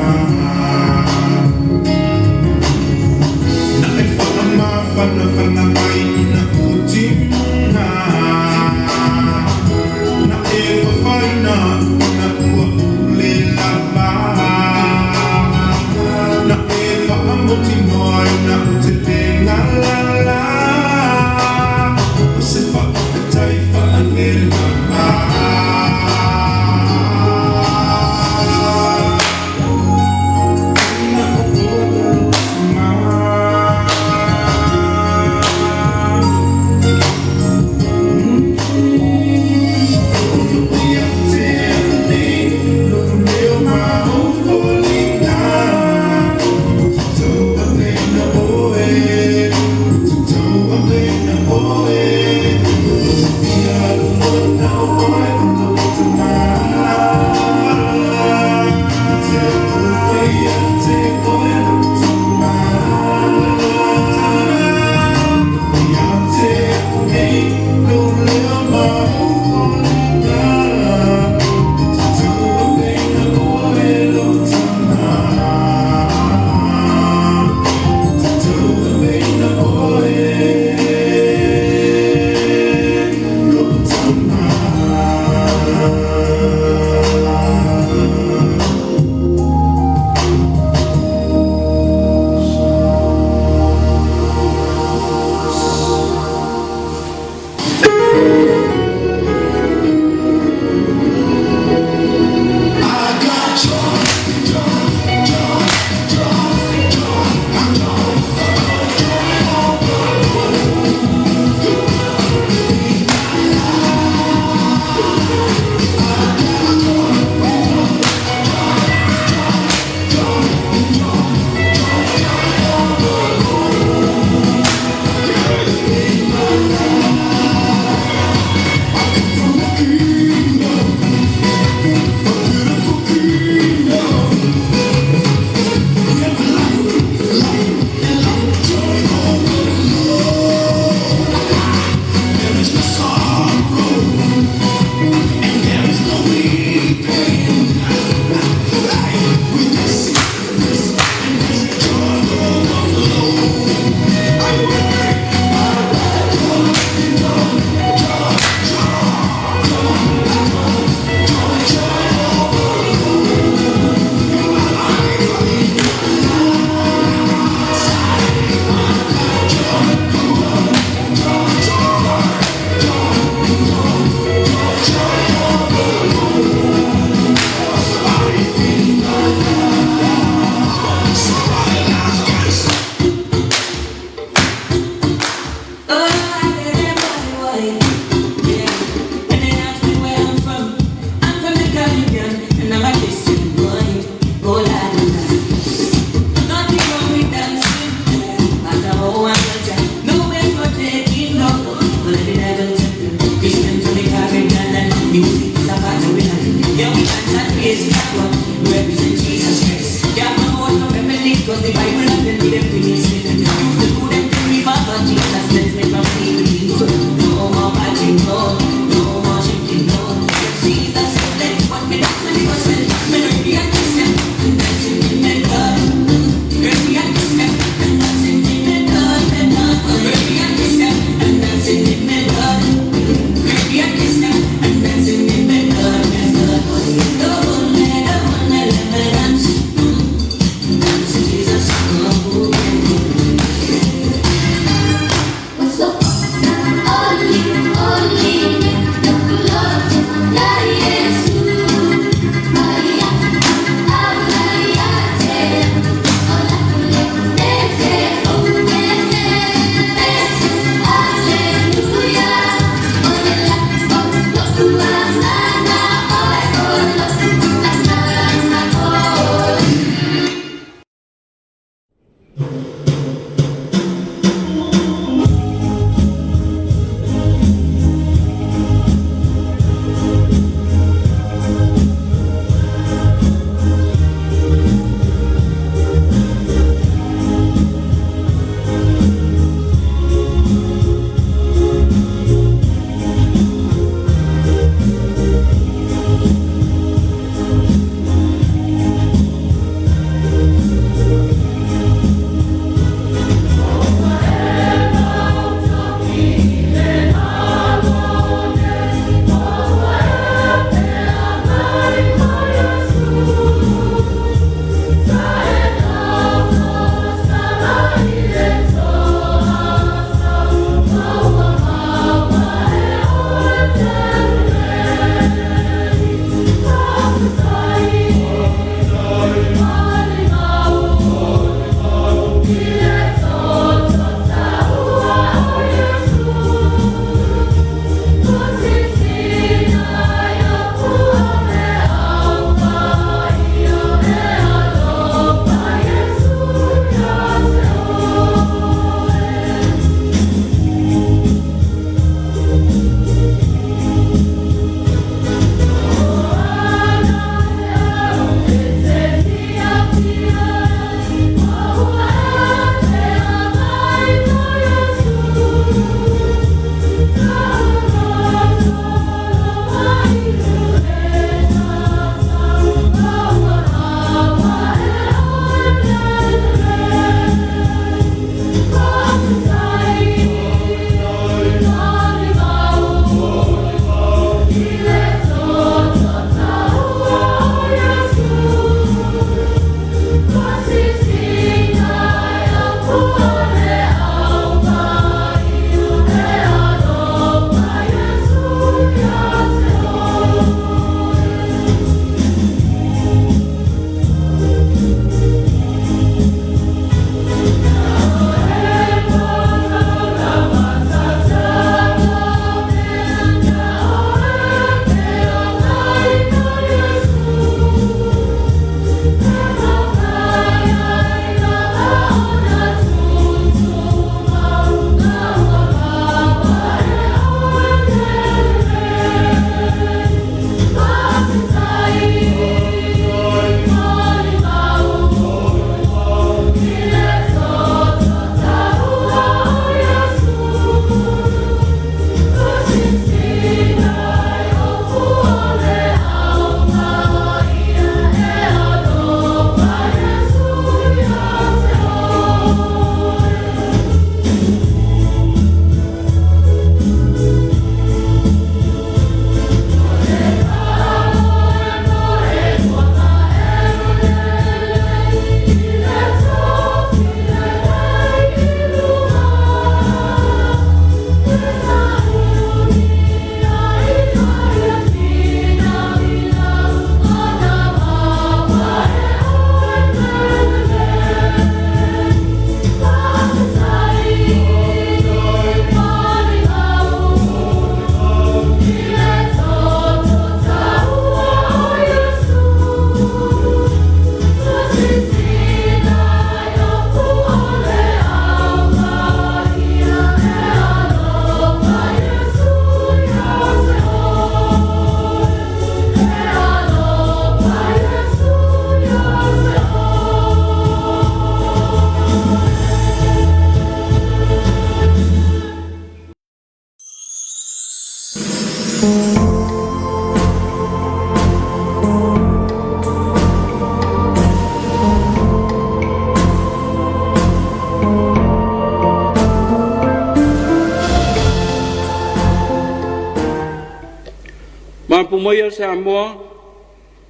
Mapu maia Samoa,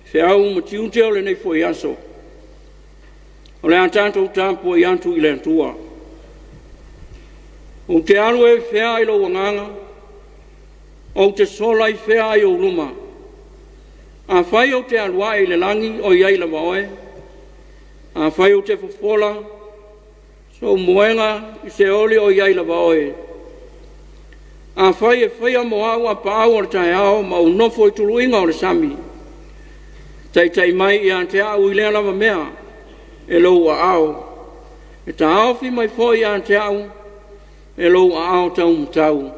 feau ma tiute o lenei foi aso. O le a tatou tapuai atu i le Atua. Ou te alu e fea i lou agaga, ou te sola i fea ai ou luma. Afai ou te alu ae i le lagi, o i ai lava oe. Afai ou te fofola sou moega i Seoli, o i ai lava oe. Afai e faia mo au apaau o le taeao ma ou nofo i tuluiga o le sami, taitai mai ia te au i lea lava mea e lou aao, e taofi mai foi ia te au e lou aao taumatau.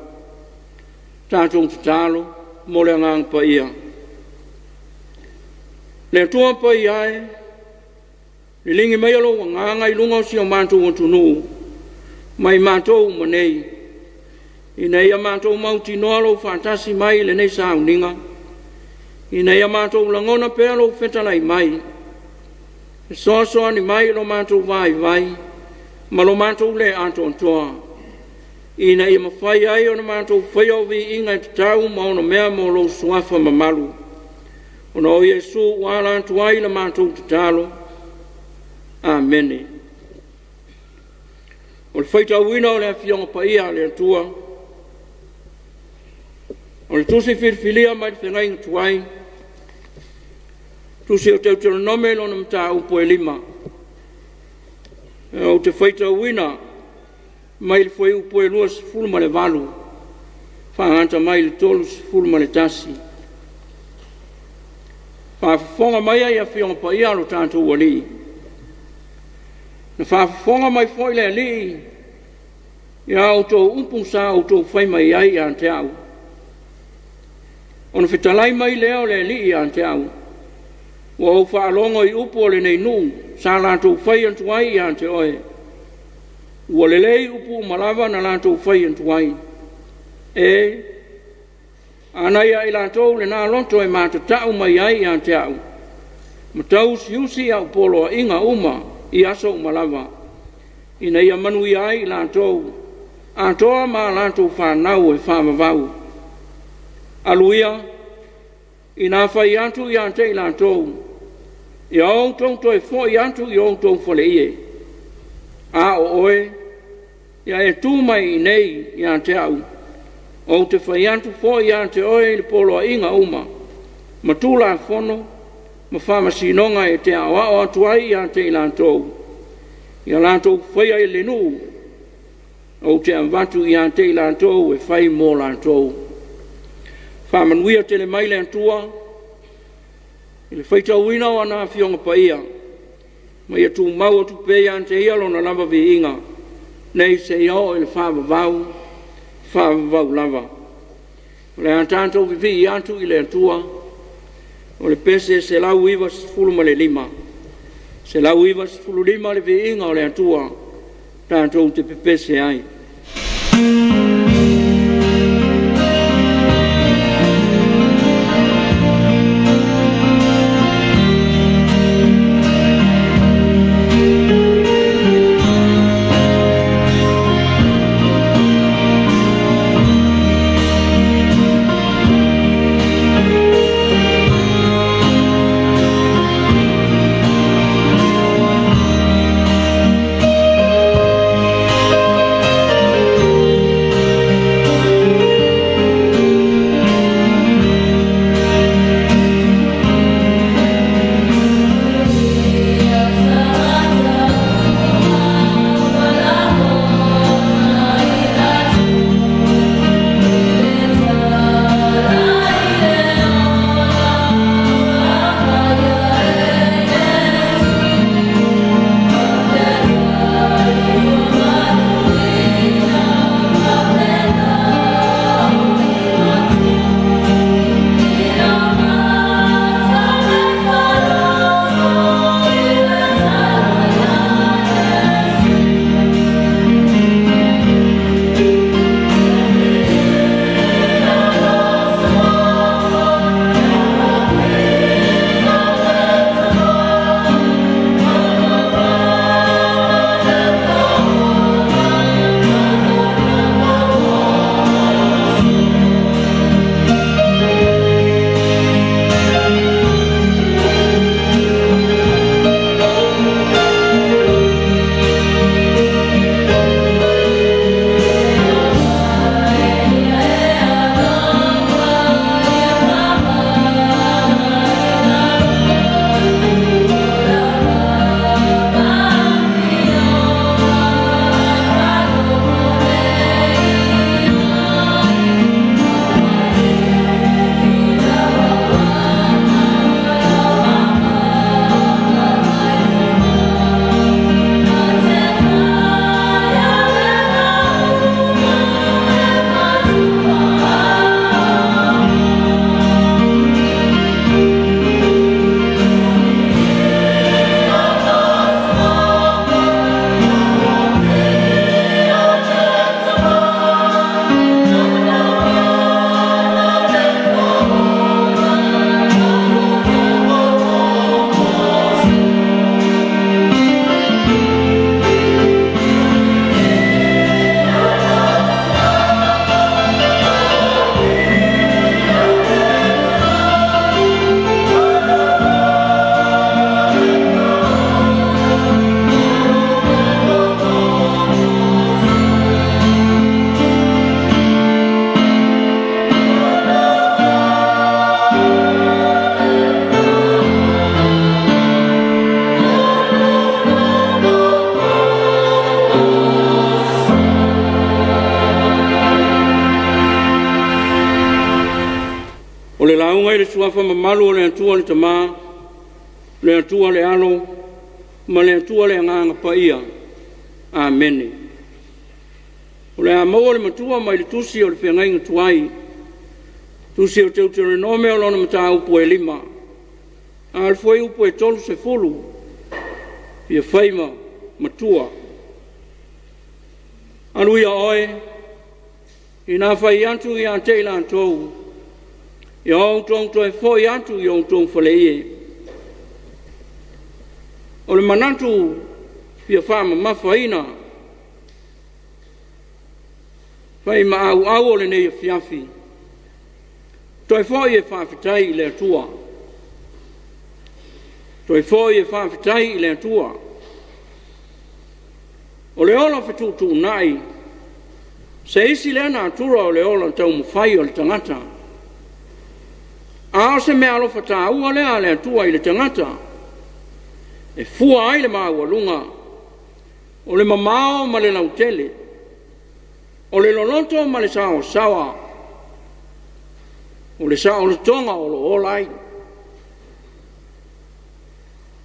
Tatou tatalo mo le Agaga Paia. Le Atua Paia e, liligi maia lou agaga i luga o si o matou atunuu ma i matou uma nei, ina ia matou mautinoa lou faatasi mai i lenei sauniga, ina ia matou lagona pea lou fetalai mai, fesoasoani mai i lo matou vaivai ma lo matou le atoatoa, ina ia mafai ai ona matou faia o viiga e tatau ma onomea mo lou Suafa mamalu. Ona o Iesu ua ala atu ai la matou tatalo. Amene. O le faitauina o le Afioga Paia a le Atua, o le Tusi Filifilia mai le Feagaiga Tuai, Tusi o Teuteronome lona mataupu e 5. Ou te faitauina mai le fuaiupu e 28 faagata mai le 31. Faafofoga maia i Afioga Paia a lo tatou Alii. Na faafofoga mai foi le Alii i a outou upu sa outou fai mai ai ia te au. Ona fetalai mai lea o le Alii ia te au, ua ou faalogo i upu o lenei nuu sa latou fai atu ai ia te oe. Ua lelei upu uma lava na latou fai atu ai. E, anai a i latou lena loto e matatau mai ai ia te au, ma tauusiusi au poloaiga uma i aso uma lava, ina ia manuia ai i latou, atoa ma a latou fanau e faavavau. Alu ia, ina fai atu ia te i latou, ia outou toe foi atu i outou faleie, a o oe, ia e tu mai i inei ia te au, ou te fai atu foi ia te oe i le poloaiga uma, ma tulafono ma faamasinoga e te aoao atu ai ia te i latou, ia latou faia i le nuu, ou te avatu ia te i latou e fai mo latou. Faamanuia tele mai le Atua i le faitauina o ana Afioga Paia, ma ia tumau atu pea ia te Ia lona lava viiga, nei seia oo i le faavavau, faavavau lava. O le a tatou vivii atu i le Atua, o le pese 195. 195 le viiga o le Atua tatou te pepese ai. O le lauga i le suafa mamalu o le Atua le Tama, le Atua le Alo, ma le Atua le Agaga Paia. Amene. O le a maua le matua mai le tusi o le feagaiga tuai, tusi o Teuteronome o lona mataupu e 5, a o le fuaiupu e 30, ia fai ma matua. Alu ia oe, ina fai atu ia te i latou, ia outou toe foi atu i outou faleie. O le manatu fia faamamafaina fai ma auau o lenei afiafi, toe foi e faafetai i le Atua. Toe foi e faafetai i le Atua. O le ola fetuutuunai, se isi lea natura o le ola taumafai o le tagata. A o se meaalofa taua lea a le Atua i le tagata, e fua ai le maualuga, o le mamao ma le lautele, o le loloto ma le saoasaoa, o le saolotoga o lo o ola ai.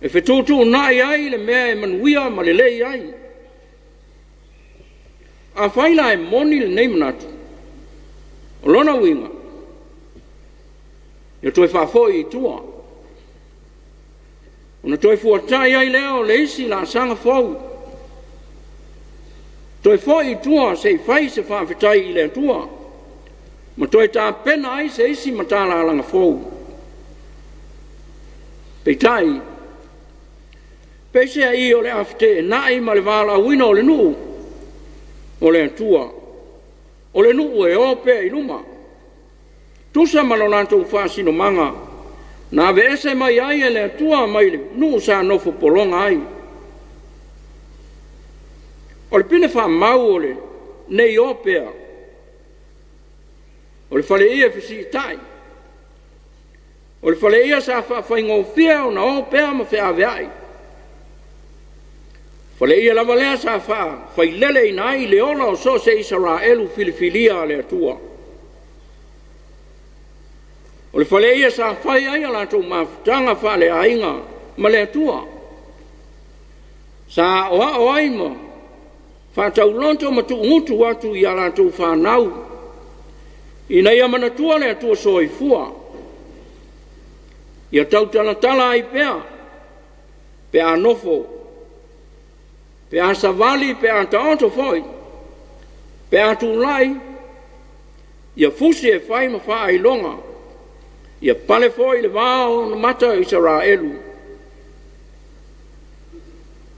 E fetuutuunai ai le mea e manuia ma lelei ai. Afai la e moni lenei manatu, o lona uiga, ia toe faafoi i tua, ona toe fuatai ai lea o le isi laasaga fou, toe foi i tua se i fai se faafetai i le Atua, ma toe tapena ai se isi matalalaga fou. Peitai, peiseai o le a feteenai ma le valaauina o le nuu o le Atua, o le nuu e o pea i luma, tusa ma lo latou faasinomaga, na aveese mai ai e le Atua mai le nuu sa nofo pologa ai. O le pine faamau o lenei o pea, o le faleie fesiitai, o le faleie sa faafaigofie ona o pea ma feaveai, faleie lava lea sa faafaileleina ai le ola o so o se Isaraelu filifilia a le Atua. O le faleie sa fai ai a latou mafutaga faaleaiga ma le Atua, sa aoao ai ma faatauloto ma tuugutu atu i a latou fanau, ina ia manatua le Atua soifua, ia tautalatala ai pea, pe a nofo, pe a savali, pe a taoto foi, pe a tulai, ia fusi e fai ma faailoga, ia pale foi le vao o mata o Isaraelu.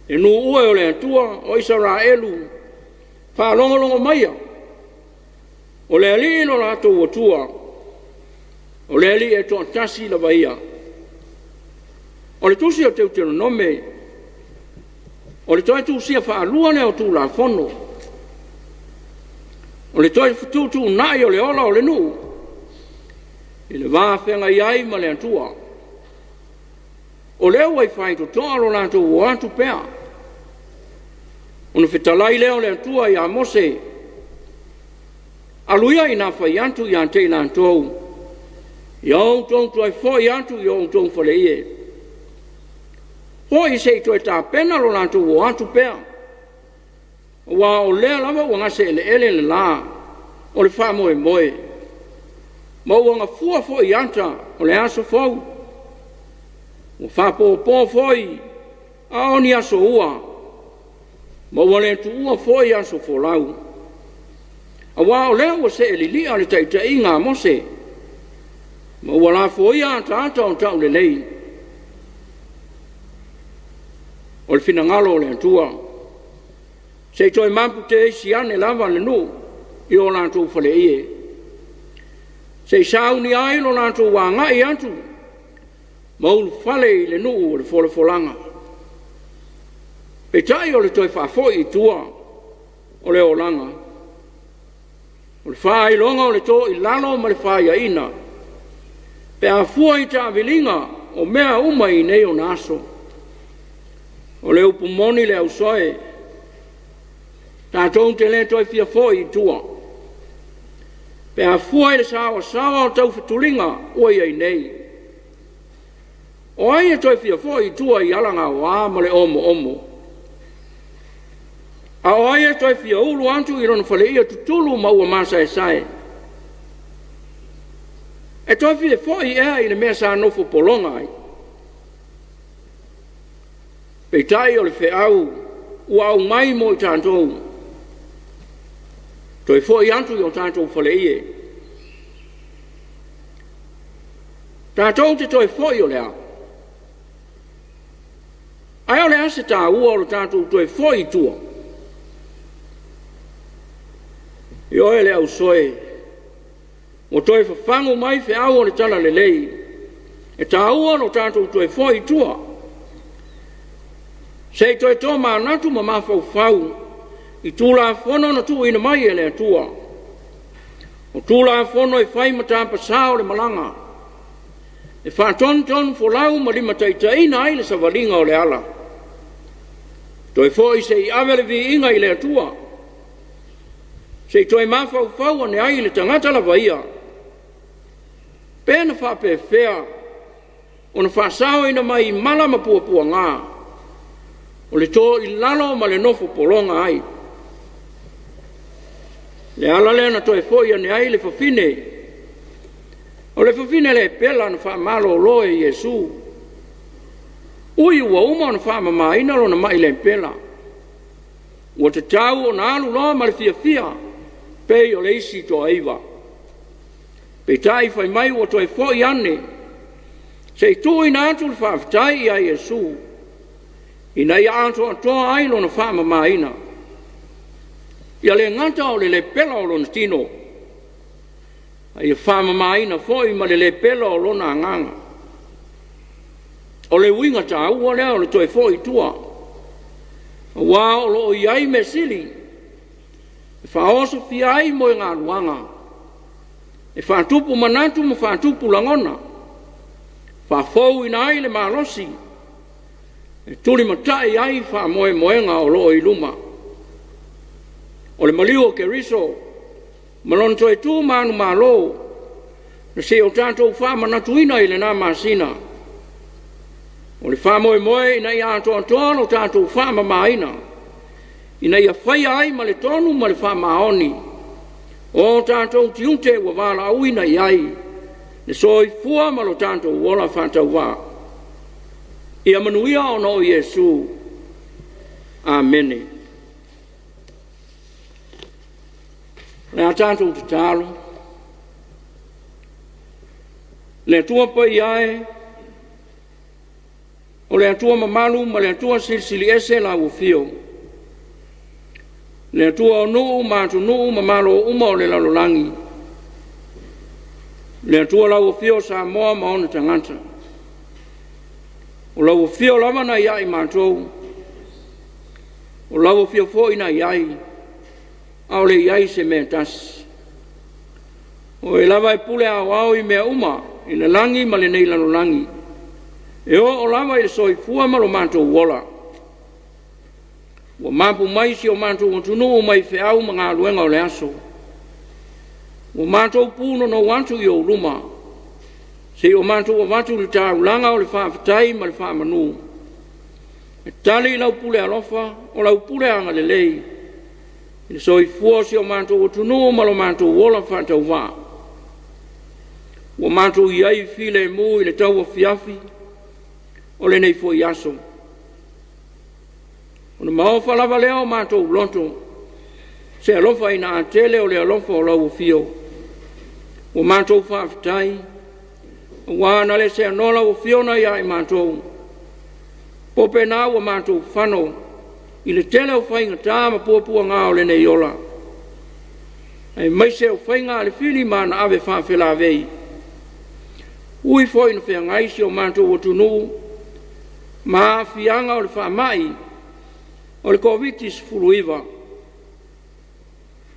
E nuu e o le Atua o Isaraelu, faalogologo maia, o le Alii lo latou Atua, o le Alii e toatasi lava ia. O le tusi o Teuteronome, o le toe tusia faalua lea o Tulafono, o le toe fetuutuunai o le ola o le nuu i le va feagai ai ma le Atua. O lea ua i faitotoa lo latou o atu pea, ona fetalai lea o le Atua ia Mose, alu ia ina fai atu ia te i latou, ia outou toe foi atu i outou faleie. Foi se i toe tapena lo latou o atu pea, aua o lea lava ua gase eleele le la o le faamoemoe, ma ua gafua foi ata o le aso fou, ua faapopo foi a o ni aso ua, ma ua le tuua foi aso folau. Aua o lea ua see lilia le taitaiga a Mose, ma ua lafoia ataata o taulelei. O le finagalo o le Atua, se i toe mapu te isi ane lava le nuu i o latou faleie, se i sauni ai lo latou agai atu ma ulufale i le nuu o le folafolaga. Peitai o le toe faafoi i tua o le olaga, o le faailoga o le to i lalo ma le faiaina, pe a fua i taaviliga o mea uma i nei ona aso. O le upu moni le ausoe, tatou te le toe fia foi i tua. Pe a fua i le saoasaoa o taufetuliga ua i ai nei, o ai e toe fia foi i tua i alagaoa ma le omoomo? A o ai e toe fia ulu atu i lona faleia tutulu ma ua masaesae? E toe fia foi ea i le mea sa nofo pologa ai? Peitai o le feau ua aumai mo i tatou, toe foi atu i o tatou faleie. Tatou te toe foi o le a? Ae o le a se taua o le tatou toe foi i tua? Ioe le ausoe, ua toe fafagu mai feau o le talalelei, e taua lo tatou toe foi i tua. Se i toe tomanatu ma mafaufau i Tulafono na tuuina mai e le Atua. O Tulafono e fai ma tapasā o le malaga, e faatonutonu folau ma limataitaiina ai le savaliga o le ala. Toe foi se i ave le viiga i le Atua, se i toe mafaufau ane ai le tagata lava ia, pe na faapefea ona faasaoina mai i mala ma puapuaga, o le to i lalo ma le nofo pologa ai. Le ala lea na toe foi ane ai le fafine, o le fafine lepela na faamalolo e Iesu. Ui ua uma ona faamamaina lona mai lepela, ua tatau ona alu loa ma le fiafia pei o le isi toaiva. Peitai fai mai ua toe foi ane se i tuuina atu le faafetai ia Iesu ina ia atoatoa ai lona faamamaina. Ia le gata o le lepela o lona tino, a ia faamamaina foi ma le lepela o lona agaga. O le uiga taua lea o le toe foi i tua, aua o lo o i ai mea sili e faaosofia ai moegaluaga, e faatupu manatu ma faatupu lagona, faafouina ai le malosi, e tulimatai ai faamoemoega o lo o i luma. O le maliu o Keriso ma lona toe tu manumalo na se i o tatou faamanatuina i lena masina, o le faamoemoe ina ia atoatoa lo tatou faamamaina, ina ia faia ai ma le tonu ma le faamaoni o tatou tiute ua valaauina i ai le soifua ma lo tatou ola faatauvaa. Ia manuia ona o Iesu. Amene. O le a tatou tatalo. Le Atua Paia e, o le Atua mamalu ma le Atua silisili ese lau afio. Le Atua o nuu ma atunuu ma malo uma o le lalolagi. Le Atua lau afio Samoa ma ona tagata. O lau afio lava na ia i matou, o lau afio foi na iai, a o le iai se mea tasi. O e lava e pule aoao i mea uma, i le lagi ma lenei lalolagi. E oo lava i le soifua ma lo matou ola. Ua mapu mai si o matou atunuu mai feau ma galuega o le aso. Ua matou punonou atu i ou luma, se i o matou avatu le taulaga o le faafetai ma le faamanu. E tali i lau pule alofa, o lau pule agalelei, i le soifua o si o matou atunuu ma lo matou ola faatauvaa. Ua matou i ai filemu i le tauafiafi o lenei foi aso. Ona maofa lava lea o matou loto, se alofa ina atele o le alofa o lau afio. Ua matou faafetai, aua na le seanoa lau afio na ia i matou. Po na ua matou fano i le tele o faigata ma puapuaga o lenei ola. Aemaise o faiga a le fili ma ana ave faafelavei. Ui foi na feagai si o matou atunuu ma aafiaga o le faamai o le Koviti-19.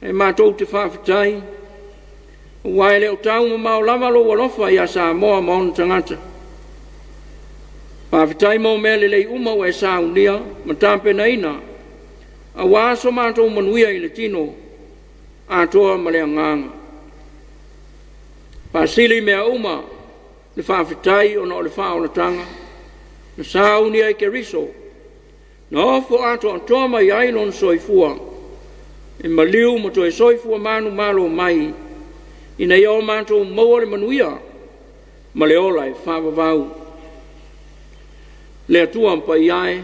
E matou te faafetai, aua e le o taumamao lava lou alofa ia Samoa ma ona tagata. Faafetai mo mea lelei uma ua e saunia ma tapenaina, aua so matou manuia i le tino, atoa ma le agaga. Faasili i mea uma le faafetai ona o le faaolataga na sauni ai Keriso, na ofo atoatoa mai ai lona soifua e maliu ma toe soifua manumalo mai ina ia o matou maua le manuia ma le ola e faavavau. Le Atua paia e,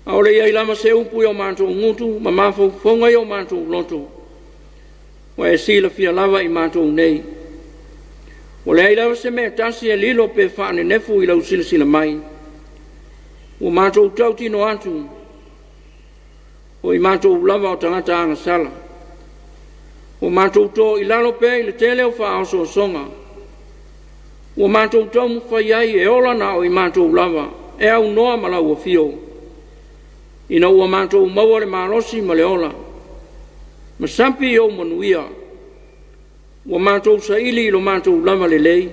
a o le i ai lava se upu i o matou gutu ma mafaufauga i o matou loto, ua e silafia lava i matou nei. Ua leai lava se mea e tasi e lilo pe faanenefu i lau silasila mai. Ua matou tautino atu, o i matou lava o tagata agasala. Ua matou to i lalo pea i le tele o faaosoosoga. Ua matou taumafai ai e ola na o i matou lava e aunoa ma lau afio, ina ua matou maua le malosi ma le ola, ma sapi i ou manuia. Ua matou saili i lo matou lava lelei,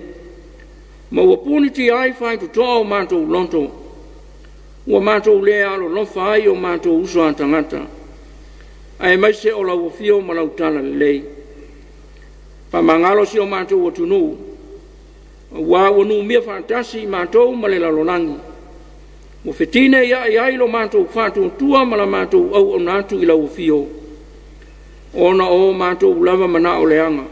ma ua punitia ai faitotoa o matou loto. Ua matou le alolofa ai i o matou uso a tagata, aemaise o lau afio ma lau talalelei. Faamagalo si o matou atunuu, aua ua numia faatasi i matou ma le lalolagi. Ua fetineiai ai lo matou faatuatua ma la matou auauna atu i lau afio, ona o matou lava manao leaga.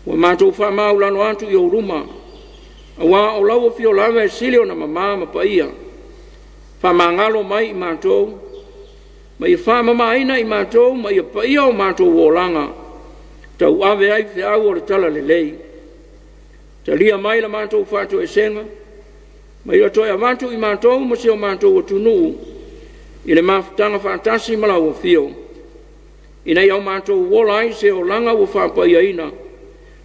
Ua matou faamaulalo atu i ou luma, aua o lau afio lava e sili ona mama ma paia. Faamagalo mai i matou, ma ia faamamaina i matou ma ia paia o matou olaga, tauave ai feau o le talalelei. Talia mai la matou faatoesega, ma ia toe avatu i matou ma si o matou atunuu i le mafutaga faatasi ma lau afio, ina ia o matou ola ai se olaga ua faapaiaina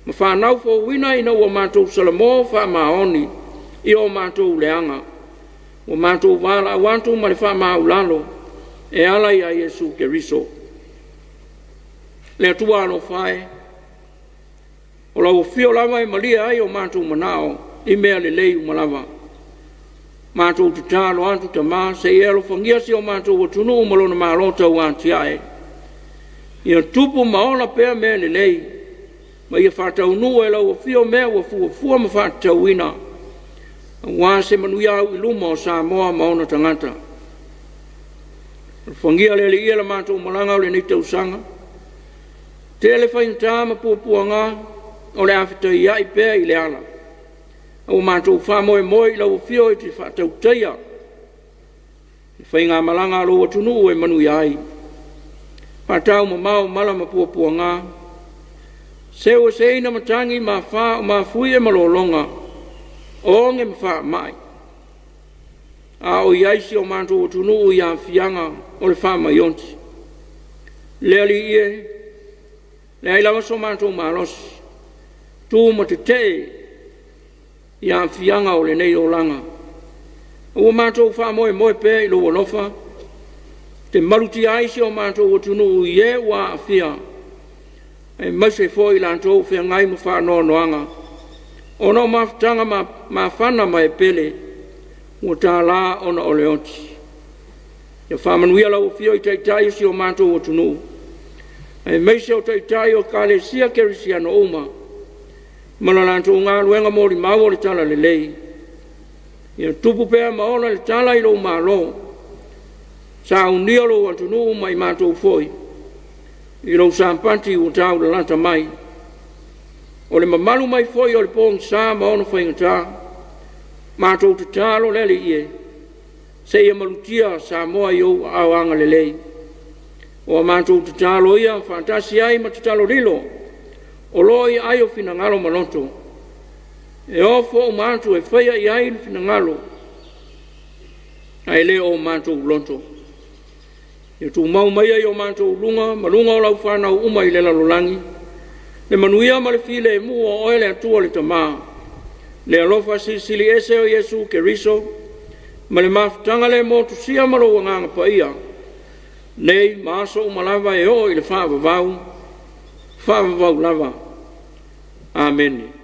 ma fanau fouina ina ua matou salamo faamaoni i o matou leaga, ua matou valaau atu ma le faamaualalo e ala ia Iesu Keriso. Le Atua alofa e, o lau afio lava e malie ai o matou manao i mea lelei uma lava. Matou tatalo atu Tama se i e alofagia si o matou atunuu ma lona Malo tauatiae, ia tupu ma ola pea mea lelei, ma ia faataunuu e lau afio mea ua fuafua ma faatatauina, aua se manuia auiluma o Samoa ma ona tagata. Alofagia le Alii e la matou malaga o lenei tausaga, tele faigata ma puapuaga o le a fetaiai pea i le ala, a ua matou faamoemoe i lau afio e te faatautaia le faigamalaga a lou atunuu e manuia ai. Faataumamao mala ma puapuaga, seu eseina matagi ma afa o mafuie ma lologa, o oge ma faamai, a o i ai si o matou atunuu i aafiaga o le faamai oti. Le Alii e, leai lava so matou malosi, tu ma tetee i aafiaga o lenei olaga, ua matou faamoemoe pea i lou alofa, te malutia ai si o matou atunuu i e ua aafia, aemaise foi i latou o feagai ma faanoanoaga, ona o mafutaga mafana ma e pele ua tala ona o le oti. Ia faamanuia lau afio i Taitai o si o matou atunuu, aemaise o Taitai o Ekalesia Kerisiano uma, ma le latou galuega molimau o le Talalelei. Ia tupu pea ma ola le tala i lou malo, saunia lou atunuu ma i matou foi, i lou Sapati ua taulalata mai. O le mamalu mai foi o le pogisa ma ona faigata, matou tatalo le Alii e, seia malutia Samoa i ou aao agalelei. O a matou tatalo ia faatasi ai ma tatalo lilo, o lo o i aai o finagalo ma loto, e ofo uma atu e faia i ai le finagalo, ae le o matou loto. Ia tumau maia i o matou luga ma luga o lau fanau uma i le lalolagi, le manuia ma le filemu o oe le Atua le Tama, le alofa silisili ese o Iesu Keriso, ma le mafutaga le motusia ma lou Agaga Paia, nei ma aso uma lava e oo i le faavavau, faavavau lava. Amene.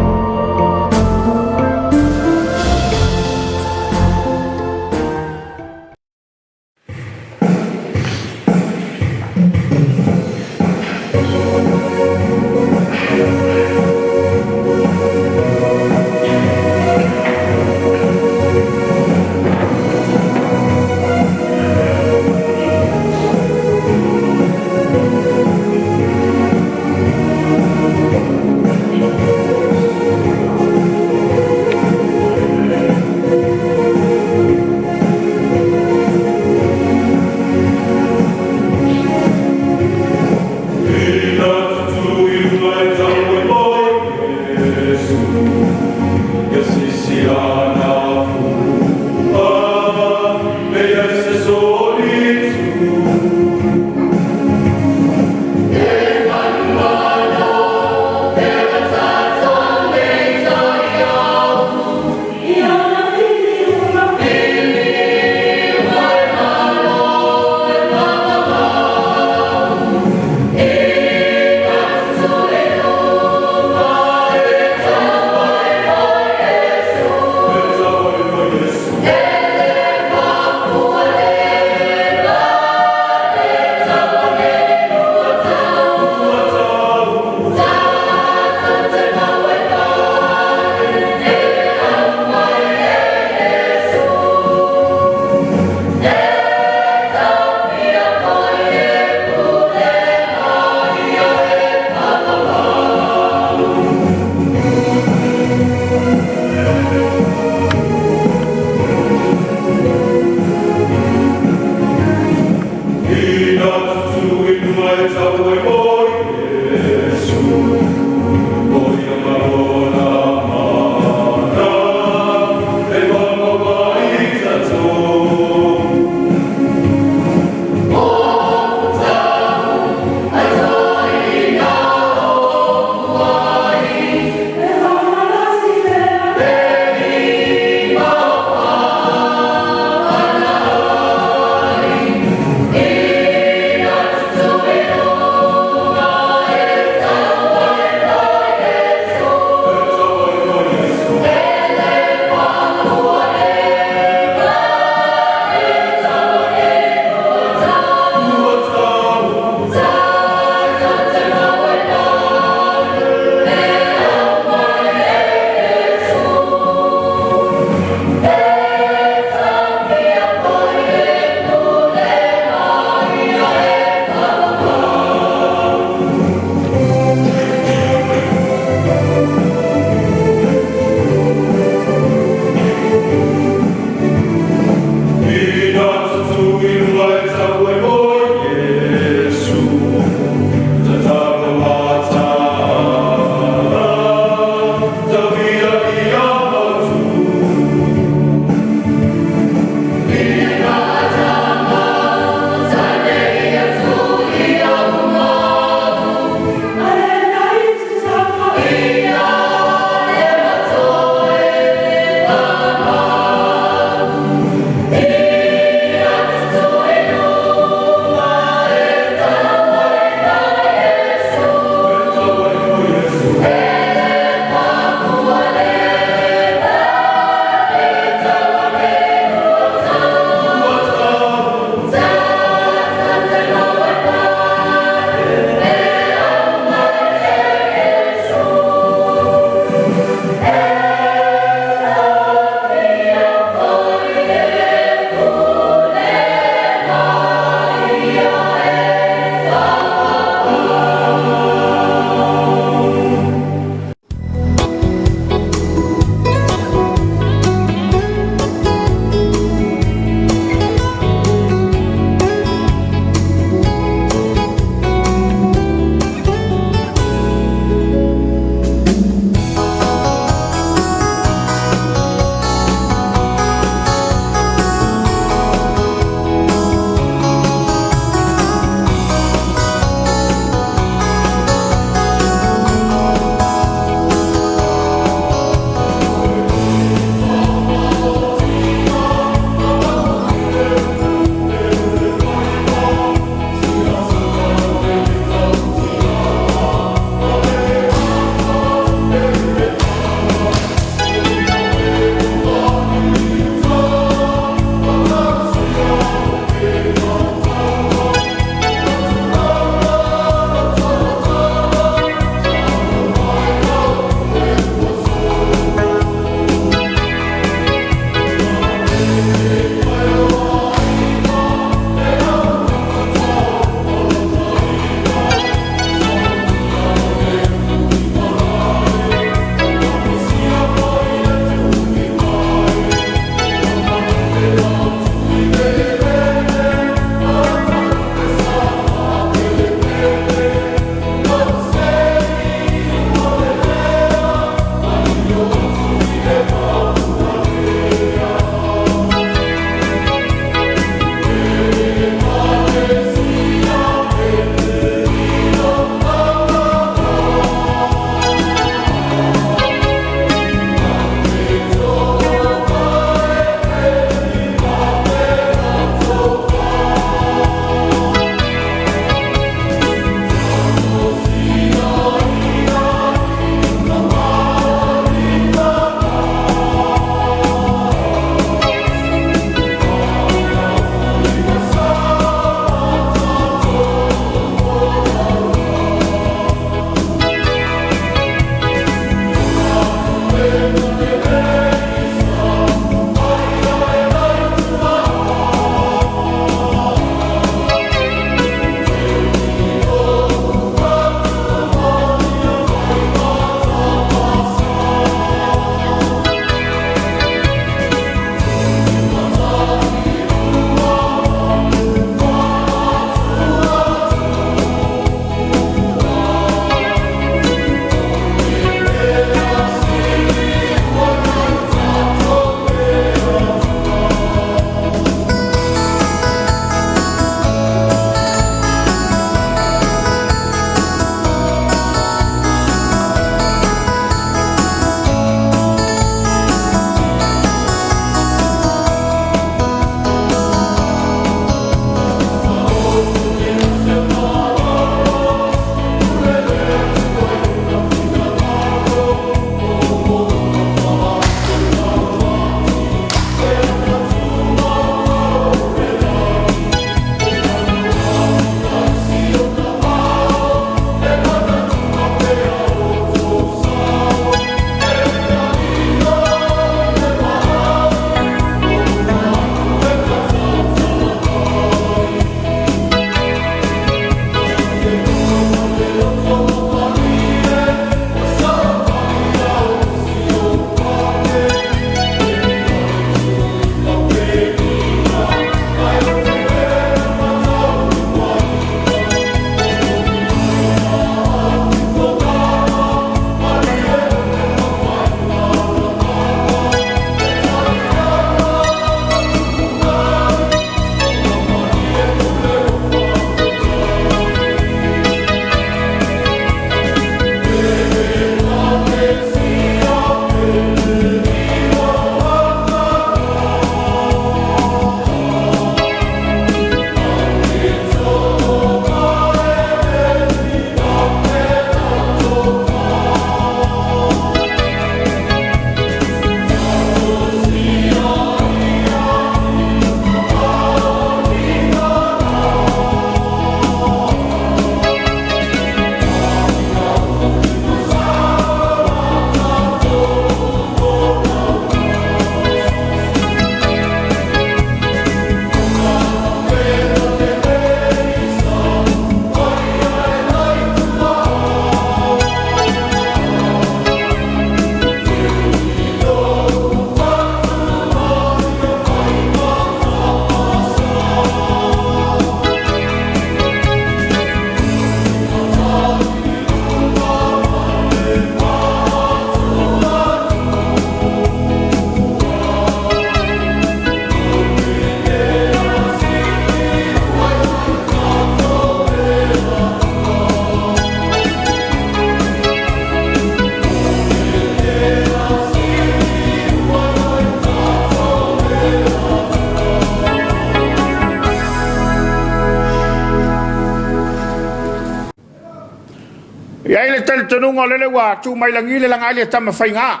talitonuga o lele ua tu mai lagi le lagaali a Tamafaiga.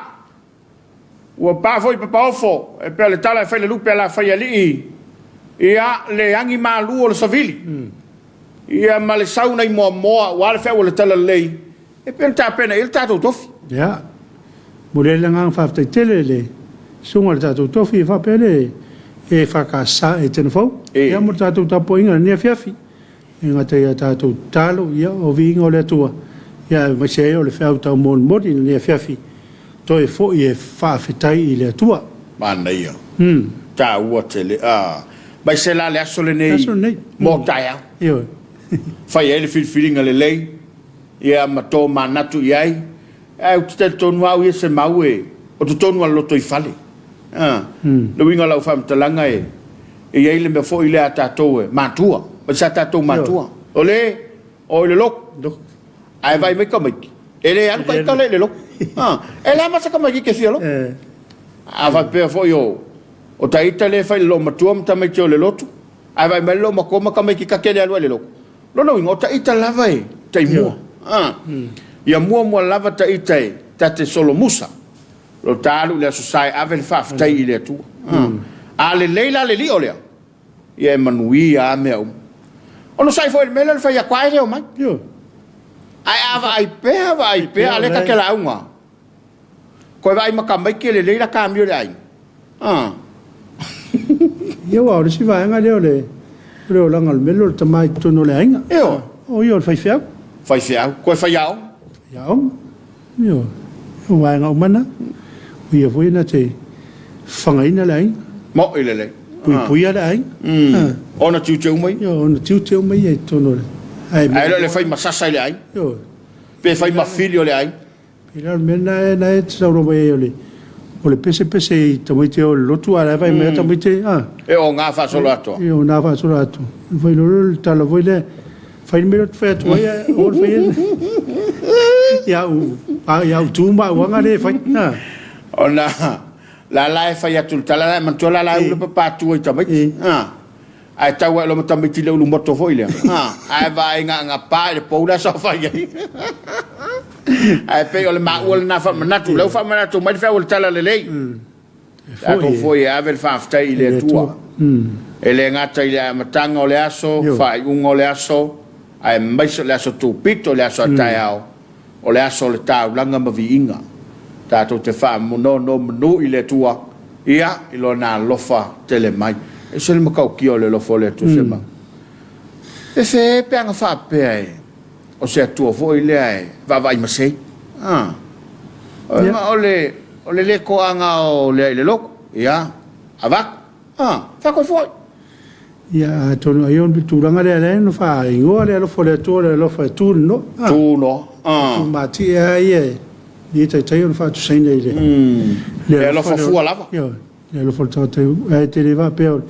Ua pa foi papaofo e pei o le tala e fai le lupe a Lafaialii, ia le agi malu o le savili, ia ma le sau nai Moamoa aua le feau o le Talalelei e pei ona tapena i ai le tatou tofi. Ia, momoli ai le agaga faafetai tele i le susuga i le tatou tofi e faapea le EFKS Etena Fou, ia mo le tatou tapuaiga i lenei afiafi. E le gata i a tatou tatalo, ia o viiga o le Atua, ia aemaise ai o le feau taumolimoli i lenei afiafi, toe foi e faafetai i le Atua. Manaia. Taua tele. Aemaise la le aso lenei mo taeao. Ioe. Fai ai le filifiliga lelei, ia ma tomanatu i ai. Ae ou te talitonu lava au ia Semau e, o totonu lava o le lotoifale. A, le uiga o lau faamatalaga e, e i ai le mea foi lea a tatou e matua, aemaise a tatou matua, o le o i le lotu, ae vaai mai tamaiti, e le alu ta ita lea i le lotu. A, e le amata tamaiti e fia lotu. A faapea foi o, o ta ita lea e fai i le loomatua ma tamaiti o le lotu, ae vaai mai le loomatua ma tamaiti ta te le alu ai i le lotu. Lona uiga, o ta ita lava e taimua. A, ia muamua lava ta ita e ta te solomusa. Lo ta alu i le Aso Sa e ave le faafetai i le Atua. A lelei la le lio lea, ia e manuia a mea uma. Onosai foi i le mea lea o le fai atu, a e le omai. Ae a vaai pea, vaai pea, a o lea ta te lauga. Toe vaai ma tamaiti e lelei la ta amio i le aiga. Ia aua o le isi vaega lea o le o le olaga o le mea lea o le tama i totonu o le aiga. Ioe. O ia o le faifeau. Faifeau. Toe faiaoga. Faiaoga. Ioe. O vaega uma na. O ia foi na te fagaina le aiga. Mo'i lelei. Puipuia le aiga. Ona tiute uma ia. Ioe, ona tiute uma ia i totonu o le aiga. Ae le o le fai ma sasa i le aiga. Ioe. Pe fai ma fili o le aiga. Pei la o le mea lena na e saunoa mai ai o le o le pesepese i tamaiti e o i le lotu a o la e vaai mai lava tamaiti a. E oga faasoloatoa. E oga faasoloatoa. Ona fai loa lea o le tala foi lea, fai le mea lea ou te fai atu ai ae aua le faia i au i au tu ma au aga lea e fai. Ona la la e fai atu i le tala la e manatua la la e ula papatua i tamaiti. Ae tau ae loa ma tamaiti le ulu moto foi lea. Ae vaai gaagapa i le pou lea sa fai ai. Ae pei o le maua lena faamanatu. Lea ua faamanatu mai le feau o le talalelei. Tatou foi e ave le faafetai i le Atua. E le gata i le amataga o le aso, faaiuga o le aso, aemaise o le aso tupito, le aso a taeao, o le aso o le taulaga ma viiga. Tatou te faanonomanu i le Atua, ia, i Lona alofa tele mai. E ese le matautia o le alofa o le Atua, Sema. E fe pe ana faapea e o se Atua foi lea e vaavaai masei. A. O le, o le le toaga o lea i le lotu, ia, avatu. A, faatoi foi. Ia, atonu ai o le tulaga lea lea na faaigoa le alofa o le Atua o le alofa e tu noa. Tu noa. Tu matie lava ia e le taitai ona faatusaina i le le alofa fua lava. Ioe, le alofa o le tagata ae te le faapea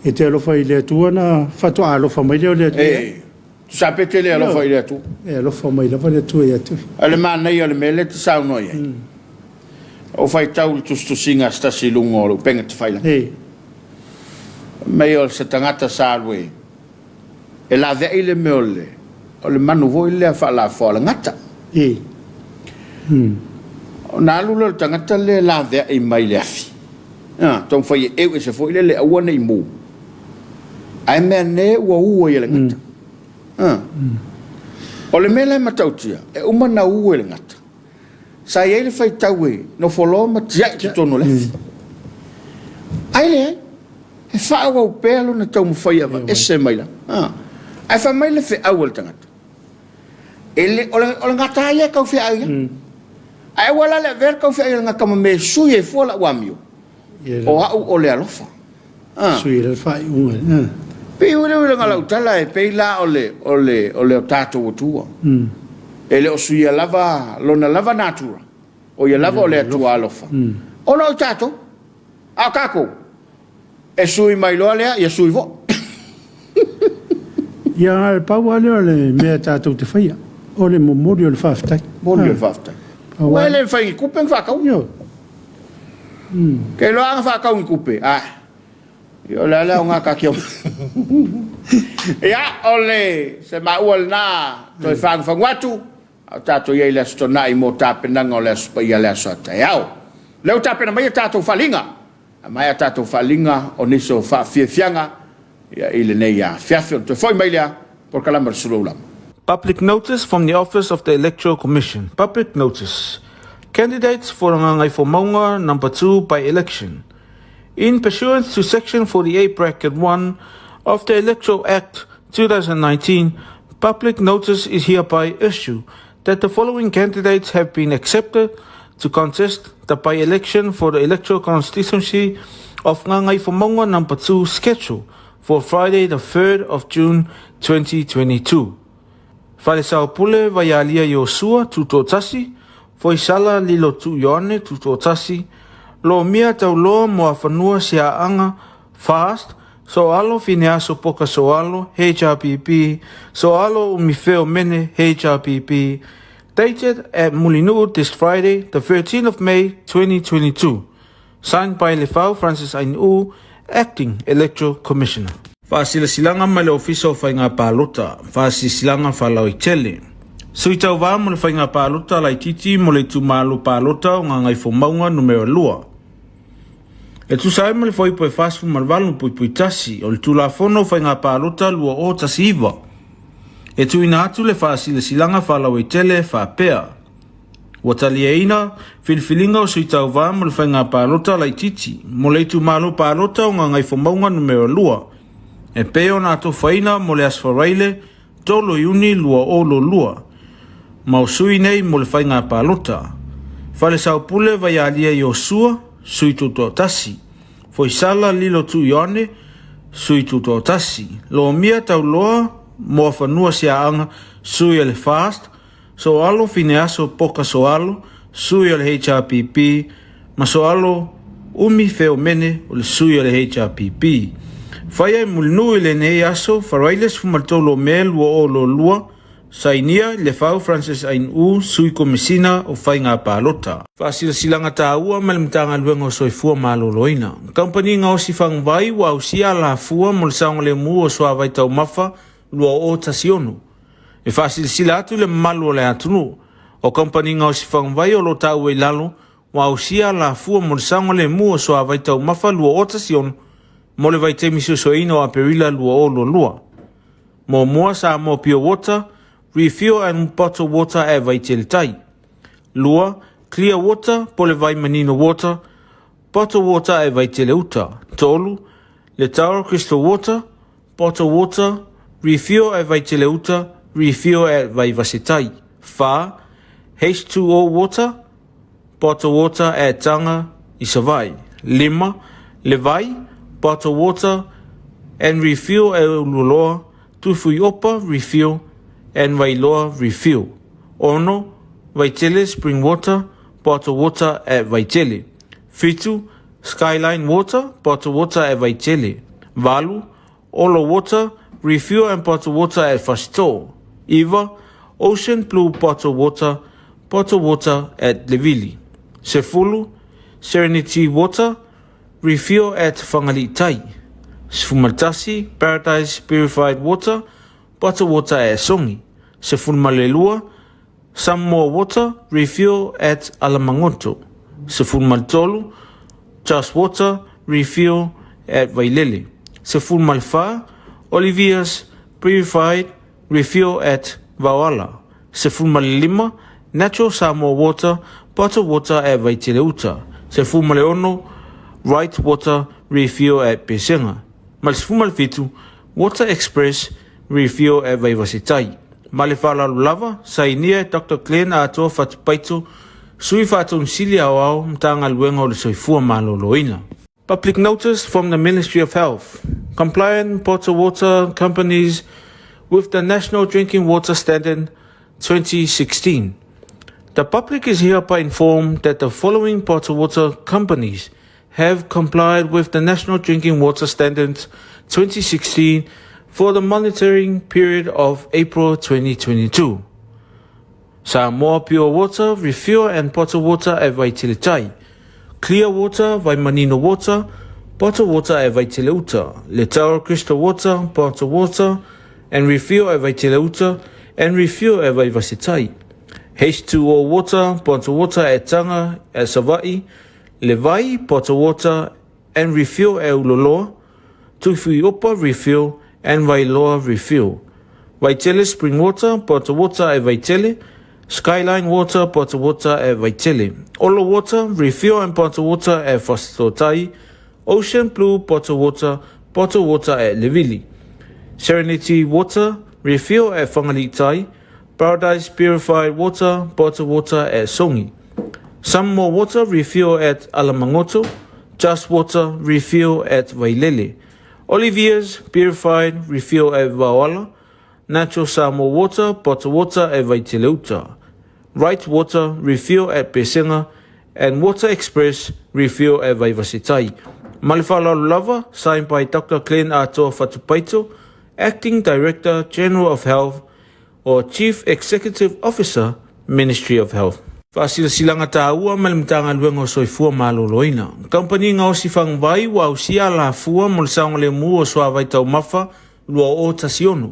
e te alofa i le Atua ona faatoa alofa mai lea o le Atua. E, tusa pe te le alofa i le Atua. E alofa mai lava le Atua ia te oe. O le manaia o le mea lea e te saunoa i ai. Ou faitau i le tusitusiga a se tasi i luga o le upega tafailagi. Fai mai o se tagata sa alu e e laveai le mea o le o le manu foi lea faalafoa o le gata. Ona alu lea o le tagata lea e laveai mai le afi, taumafai e eu ese foi lele aua ne i mu, ae meaane ua u ai e le gata. O le mea la e matautia, e uma ona u e le gata. Sa i ai le faitau e nofo loa ma tiai i totonu o le afi. Ae leai, e faaauau pea lona taumafai e aveese mai lalo. Ae fai mai le feau a le tagata, e le, o le, o le gata lava ia e tau feai ai. Ae aua la le avea le tau feai o le gata ma mea e sui ai fua lau amio, o au o le alofa. Ah. Sui le faaiuga. Ah. Pei o le uiga lau tala e pei la o le o le o le o tatou Atua. E le o suia lava lona lava natura. O ia lava o le Atua alofa. Ona o tatou. A o tatou e sui mai loa lea, ia sui foi. Ia, e pau lava lea o le mea tatou te faia, o le momoli o le faafetai. Momoli o le faafetai. Ua e le mafai ni tupe ona faatau. Ke iloa ana faatau ni tupe, ah, ia o le a le aoga ta te Ia, o le se maua lena toe fagufagu atu. A o tatou i ai i le Aso Toonai mo tapenaga o le Aso Paia le aso a taeao. O lea ua tapena mai a tatou faaaliga. A maea a tatou faaaliga o nisi o faafiafiaga i lenei afiafi. Ona toe foi mai lea polokalame o le Sulu Aulama. Public notice from the Office of the Electoral Commission. Public notice. Candidates for Gagaifomauga number 2 by election. In pursuance to section 48 bracket 1 of the Electoral Act 2019, public notice is hereby issued that the following candidates have been accepted to contest the by-election for the electoral constituency of Gagaifomauga number 2 scheduled for Friday the 3rd of June 2022. Falesaopule Vaialia Iosua, Tutoatasi, Foisala Lilo Tuu Ioane, Tutoatasi, Lomia Tauloa Moafanua Siaaga, Fast, Soalo Fineaso Poka Soalo, HRPP, Soalo Umifeo Mene, HRPP, dated at Mulinuu this Friday, the 13th of May 2022. Signed by Lefau Francis Ainuu, Acting Electoral Commissioner. Faasilasilaga mai le Ofisa o Faiga Palota, Faasilasilaga Faalauaitele. Sui Tauva mo le Faiga Palota Laitiiti mo le Itumalo Palota o Gagaifomauga Numera 2. E tusa ai ma le Fuaiupu e 48.1 o le Tulafono o Faiga Palota 2019, e tuuina atu le Faasilasilaga Faalauaitele e faapea, Ua taliaina filifiliga o Sui Tauva mo le Faiga Palota Laitiiti mo le Itumalo Palota o Gagaifomauga Numera 2 e pei ona atofaina mo le Aso Faraile 3 Iuni 2022 ma o sui nei mo le Faiga Palota Falesaopule Vaialia Iosua, Sui Tutoatasi, Foisala Lilo Tuioane, Sui Tutoatasi, Lomia Tauloa Moafanua Siaaga, Sui o le FAST, Soalo Fineaso Poka Soalo, sui o le HRPP, ma Soalo Umi Feomene o le sui o le HRPP. Faia i Mulinuu i lenei aso, Faraile 13 o Me 2022, sainia i Lefau Francis Ainuu, Sui Komesina o Faiga Palota. Faasilasilaga taua mai le Matagaluega o Soifua Maloloina. Kamupani gaosi faguvai ua ausia alafua mo le saogalemu o suavai taumafa 2016. E faasilasila atu i le mamalu o le atunuu, o kamupani gaosi faguvai o lo o taua i lalo ua ausia alafua mo le saogalemu o suavai taumafa 2016 mo le vaitaimi suesueina o Aperila 2022. Muamua, Samoa Pure Water, Refill and Bottle Water at Vaitele Tai. Lua, Clear Water po le Vai Manino Water, Bottle Water at Vaitele Uta. Tolu, Letaro Crystal Water, Bottle water, refill at Vaitele Uta, refill at Vaivasetai. Whā, H2O water, bottle water at Tanga i Savaii. Lima, Le Vai, bottle water and refill at Ululoa, Tufuiopa refill and Vailoa refill. Ono, Vaitele spring water, bottle water at Vaitele. Fitu, Skyline Water, bottle water at Vaitele. Valu, Olo Water, refill and bottle water at Fasitoo. Iva, Ocean Blue bottle water, bottle water at Levili. Sefulu, Serenity Water, refill at Fagaliitai. Sefumatasi, Paradise Purified Water, bottle water at Sogi. Sefumalelua, Samoa Water, refill at Alamagoto. 13, Just Water, refill at Vailele. 14, Olivia's Purified, refill at Vaoala. 15, Natural Samoa Water, bottled water at Vaiteleuta. 16, Right Water, refill at Pesega. Ma le 17, Water Express, refill at Vaivasetai. Ma le faaaloalo lava, sainia e Doctor Glenn Atoa Fatupaito, Sui Faatonu Sili Aoao, Matagaluega o le Soifua Maloloina. Public notice from the Ministry of Health, Compliant bottled water companies with the National Drinking Water Standard 2016. The public is hereby informed that the following bottled water companies have complied with the National Drinking Water Standards 2016 for the monitoring period of April 2022. Samoa Pure Water, Refill and Bottled Water at Vaiteletai. Clear Water, Vaimanino Water, Bottled Water at Vaiteleuta. Letaro Crystal Water, Bottled Water, and Refill at Vaiteleuta, and Refill at Vaivasetai. H2O Water, Bottled Water at Taga at Savaii, Le Vai, Bottled Water and Refill at Uloloa, Tufuiopa Refill and Vailoa Refill. Vaitele Spring Water, Bottled Water at Vaitele, Skyline Water, Bottled Water at Vaitele. Olo Water, Refill and Bottled Water at Fasitotai, Ocean Blue Bottled Water, Bottled Water at Levili. Serenity Water, Refill at Whangalitai, Paradise Purified Water, Bottled Water at Songi. Some more water, refill at Alamangoto. Just Water, refill at Vailele. Olivier's Purified, refill at Vaoala. Natural Samoa Water, Bottled Water at Vaiteleuta. Right Water, refill at Pesenga. And Water Express, refill at Vaivasetai. Ma le faaaloalo lava, signed by Dr. Glenn Atoa Fatupaito, Acting Director General of Health or Chief Executive Officer, Ministry of Health. Faasilasilaga taua ma le Matagaluega o Soifua Maloloina. Kamupani gaosi faguvai ua ausia alafua mo le saogalemu o suavai taumafa 2016.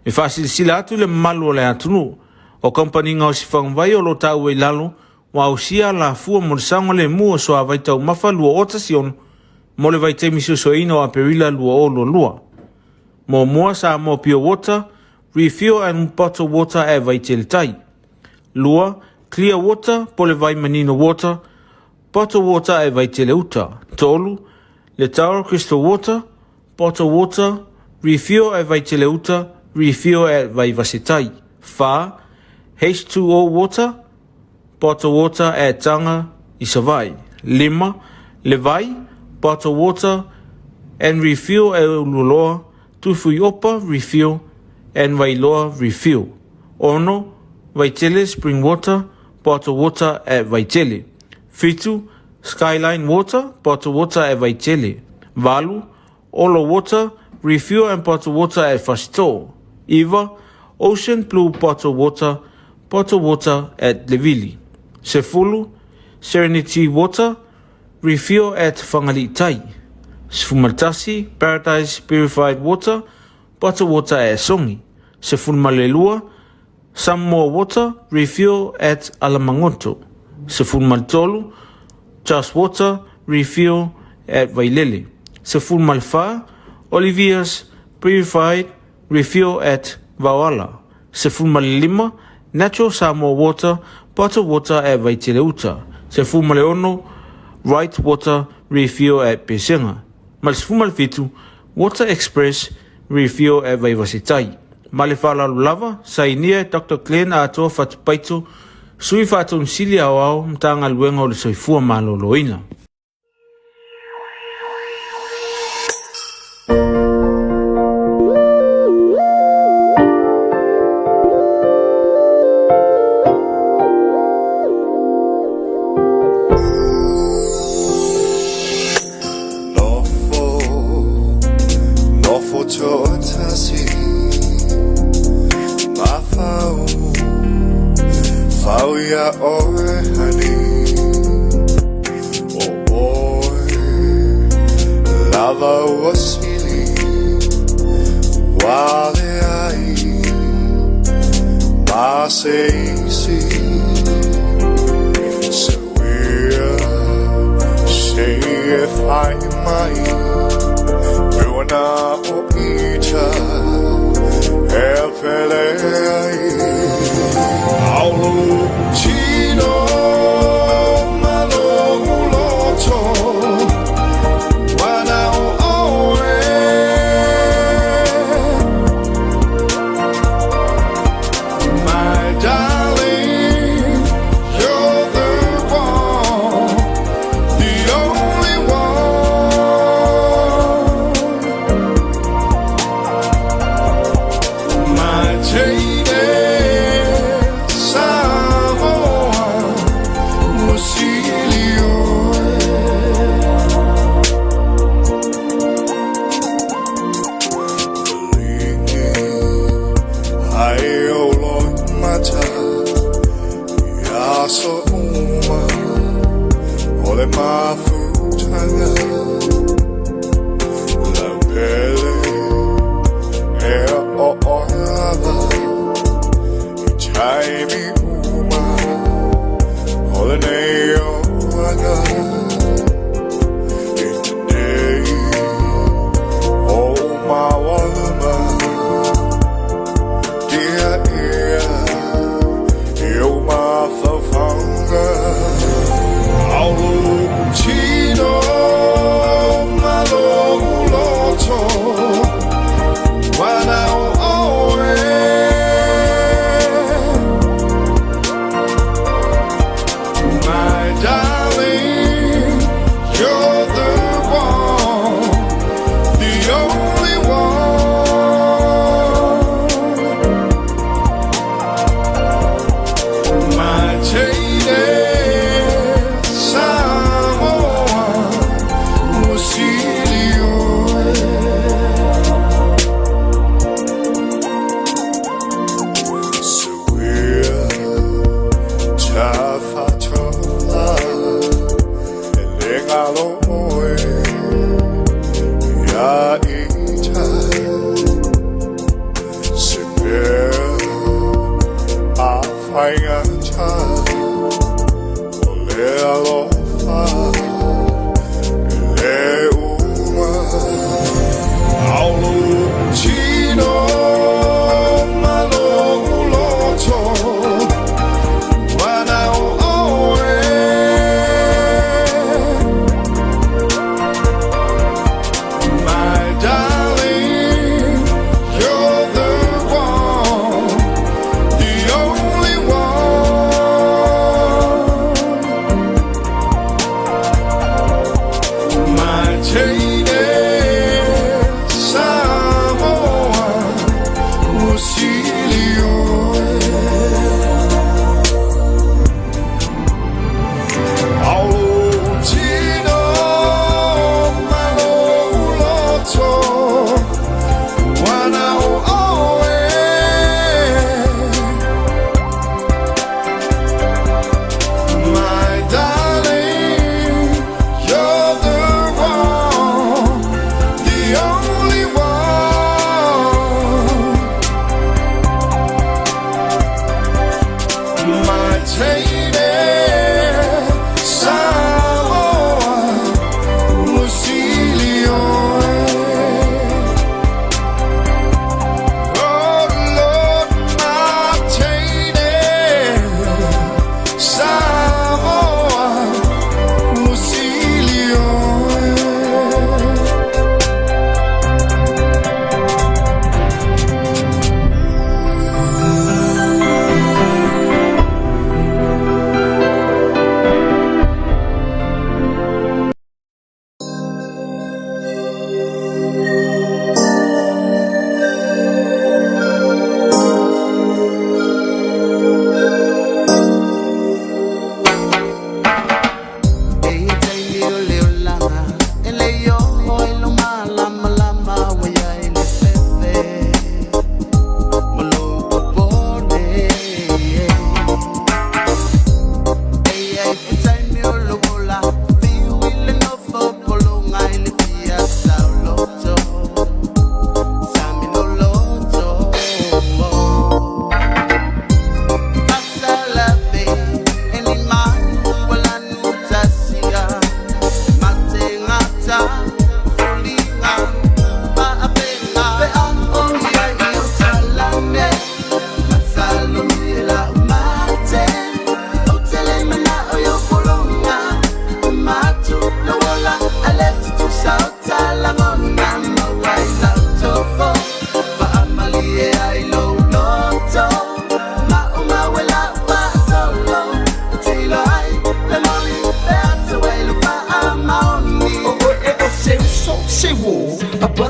E faasilasila atu i le mamalu o le atunuu, o kamupani gaosi faguvai o lo o taua i lalo ua ausia alafua mo le saogalemu o suavai taumafa 2016 mo le vaitaimi suesueina o Aperila 2022. Muamua, Samoa Pure Water, Refill and Bottle Water at Vaitele Tai. Lua, Clear Water po le Vai Manino Water, Bottle Water at Vaitele Uta. Tolu, Letara Crystal Water, Bottle Water, Refill at Vaitele Uta, Refill at Vaivasetai. Whā, H2O Water, Bottle Water at Taga i Savaii. Lima, Le Vai, Bottle Water and Refill at Ululoa, Tufuiopa Refill and Vailoa Refill. Ono, Vaitele Spring Water, Bottle Water at Vaitele. Fitu, Skyline Water, Bottle Water at Vaitele. Valu, Olo Water, Refill and Bottle Water at Fasitoo. Iva, Ocean Blue Bottle Water, Bottle Water at Levili. Sefulu, Serenity Water, Refill at Whangaliitai. Sefumatasi, Paradise Purified Water, Bottle Water at Songi. Sefumalelua, Samoa Water, Refill at Alamangoto. Sefumatolu, Just Water, Refill at Vailele. Sefumalfa, Olivia's Purified, Refill at Vaoala. Sefumalima, Natural Samoa Water, Bottled Water at Vaiteleuta. Sefumaleono, Right Water, Refill at Pesenga. Ma le 17, Water Express, Refill at Vaivasetai. Ma le faaaloalo lava, sainia e Dr Glenn Atoa Fatupaito, Sui Faatomusili Aoao, Matagaluega o le Soifua Maloloina. Nofo, nofo toatasi Mafau, fau ia oe honey O oe, lava ua sili Ua leai, ma se isi Se uia, se e whai mai Pua o ita E pele ai Aolo tino ma lou loto Ua na o oe My darling, you're the one, the only one.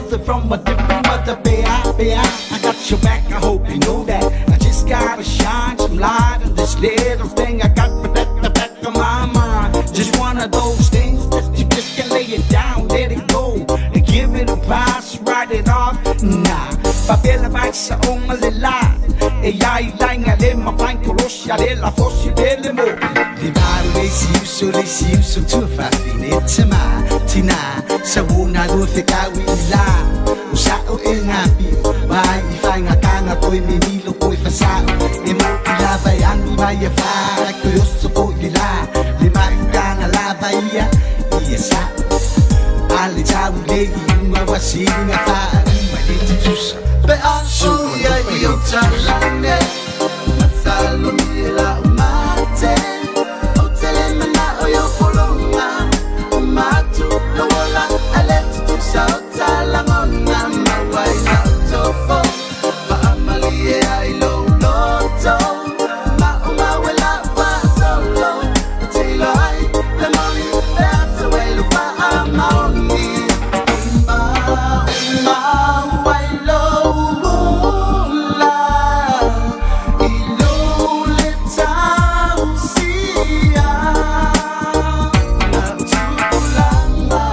brother from a different mother. B.I.B.I. I got your back, I hope you know that. I just gotta shine some light on this little thing I got but at the back of my mind. Just one of those things that you just can't lay it down, let it go. And give it a pass, write it off. Nah, papel vai sa onga le la. E ai lai nga le ma fain kolosia le la fosi le le mo. Le varu le si uso le si uso tua fafine tama tina sa wona lua fekawi i la. O sa'o e ngapi vai i whainga kanga koe me nilo koe fasa'o e mo i lava e anu mai e whara koe oso ko i la le mahutanga lava ia ia sa'o a le tau le i unga wa siringa whaa uma le tutusa Pe a o ia i o talane Masalo mi e la umate O tele mana o yo polonga Umatu no ola ale tutusa o talangona Mawai la tofo Faamalie ai lo loto Ma o mawe la faasolo Tilo ai le moli Le ata welu faamaoni Ma ma wai lo ula I lo le tausia Na utupulanga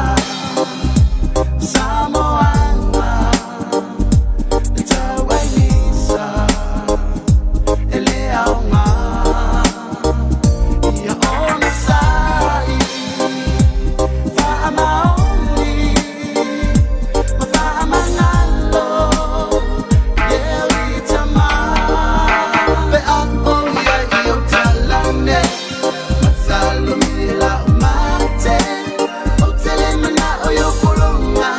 Samoana Le tauainisa E le aoga Ia ona sai Faamaoni Ma faamagalo Ye ui tama Pe a o ia i o talane Masalo mi la umate O tele mana o yo polonga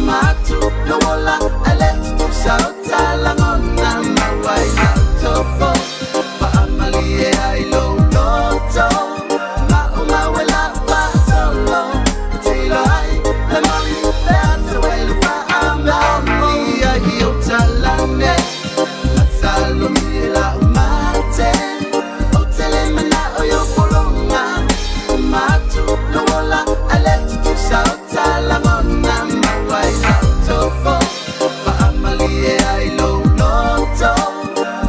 Matu no ola ale tutusa o talangona Mawai la tofo Faamalie ai lo loto Ma o mawe la faasolo Tilo ai le moli Le ata welu faamaoni Ia i o talane Masalo mi la umate O tele mana o yo polonga Matu no ola ale tutusa o talangona Mawai la tofo Faamalie ai lo loto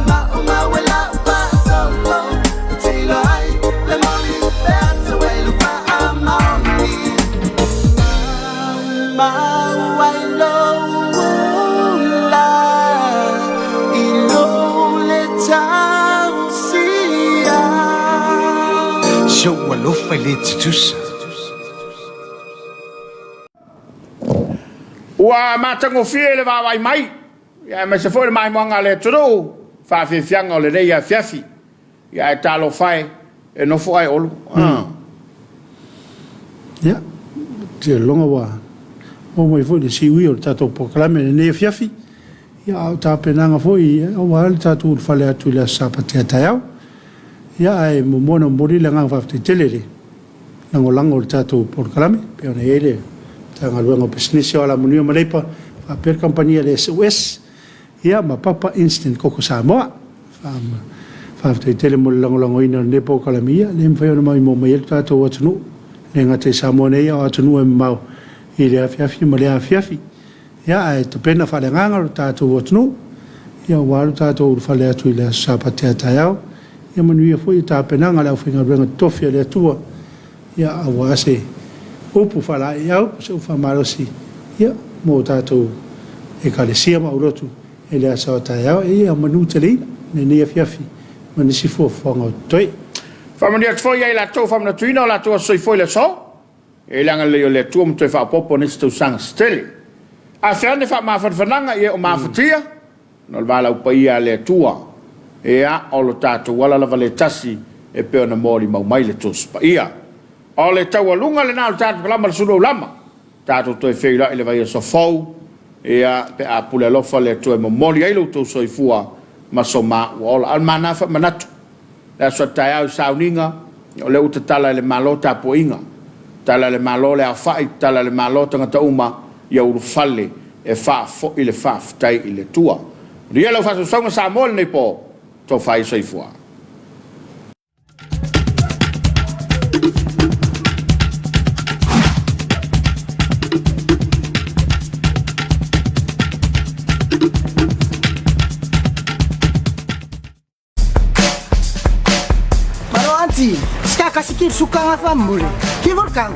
Ma o mawe la faasolo Tilo ai le moli Le ata welu faamaoni Ma wai lo ula I lo le tausia Show alofa i le tutusa. Ua matagofie le vaavaai mai, aemaise foi le maimoaga a le atunuu, faafiafiaga o lenei afiafi. Ia ae talofa e, e nofo ae Olo. Ia, ou te lagona ua oo mai foi le siui o le tatou polokalame i lenei afiafi. Ia, a o tapenaga foi aua le tatou ulufale atu i le Aso Sapati a taeao. Ia, ae muamua ona momoli le agaga faafetai tele i le lagolago o le tatou polokalame, pei ona i ai le Matagaluega o Pisinisi o Alamanuia ma Leipa, faapea le kamupani a le SOS, ia ma Papa Instant Koko Samoa. Faafetai tele mo le lagolagoina o lenei polokalame, ia le mafai ona maimoa mai ai le tatou atunuu, e le gata i Samoa nei, a o atunuu e mamao i le afiafi ma le afiafi. Ia, ae tapena faaleagaga lo tatou atunuu, ia aua lo tatou ulufale atu i le Aso Sapati a taeao. Ia manuia foi tapenaga a le aufaigaluega totofi a le Atua, ia aua se upu faalaeiau po o se upu faamalosi, ia mo tatou Ekalesia ma aulotu i le aso a taeao. Ia manuteleina lenei afiafi ma nisi fuafuaga o totoe. Faamanuia atu foi ia i latou faamanatuina o latou aso soifua i le aso. E le agalelei o le Atua ma toe faaopoopo nisi tausaga se tele. A fea ane faamafanafanaga ia o mafatia, ona o le valaau paia a le Atua, ea o lo tatou ala lava le tasi e pei ona molimau mai le Tusi Paia. O le taualuga lena o le tatou kalama le sulu aulama, tatou toe feiloai i le vaiaso fou, ea pe a pule alofa le Atua e momoli ai lo outou soifua ma so maua ola. A o le mana faamanatu, Le aso a taeao i sauniga, o lea ua tatala e le Malo tapuaiga, tatala e le Malo le aofai, tatala e le Malo tagata uma ia ulufale e faafoi le faafetai i le Atua. Manuia lau faasausauga Samoa i lenei po, tofa ai soifua. Ti, ska kasi ki suka nga fa mule. Ki volkan.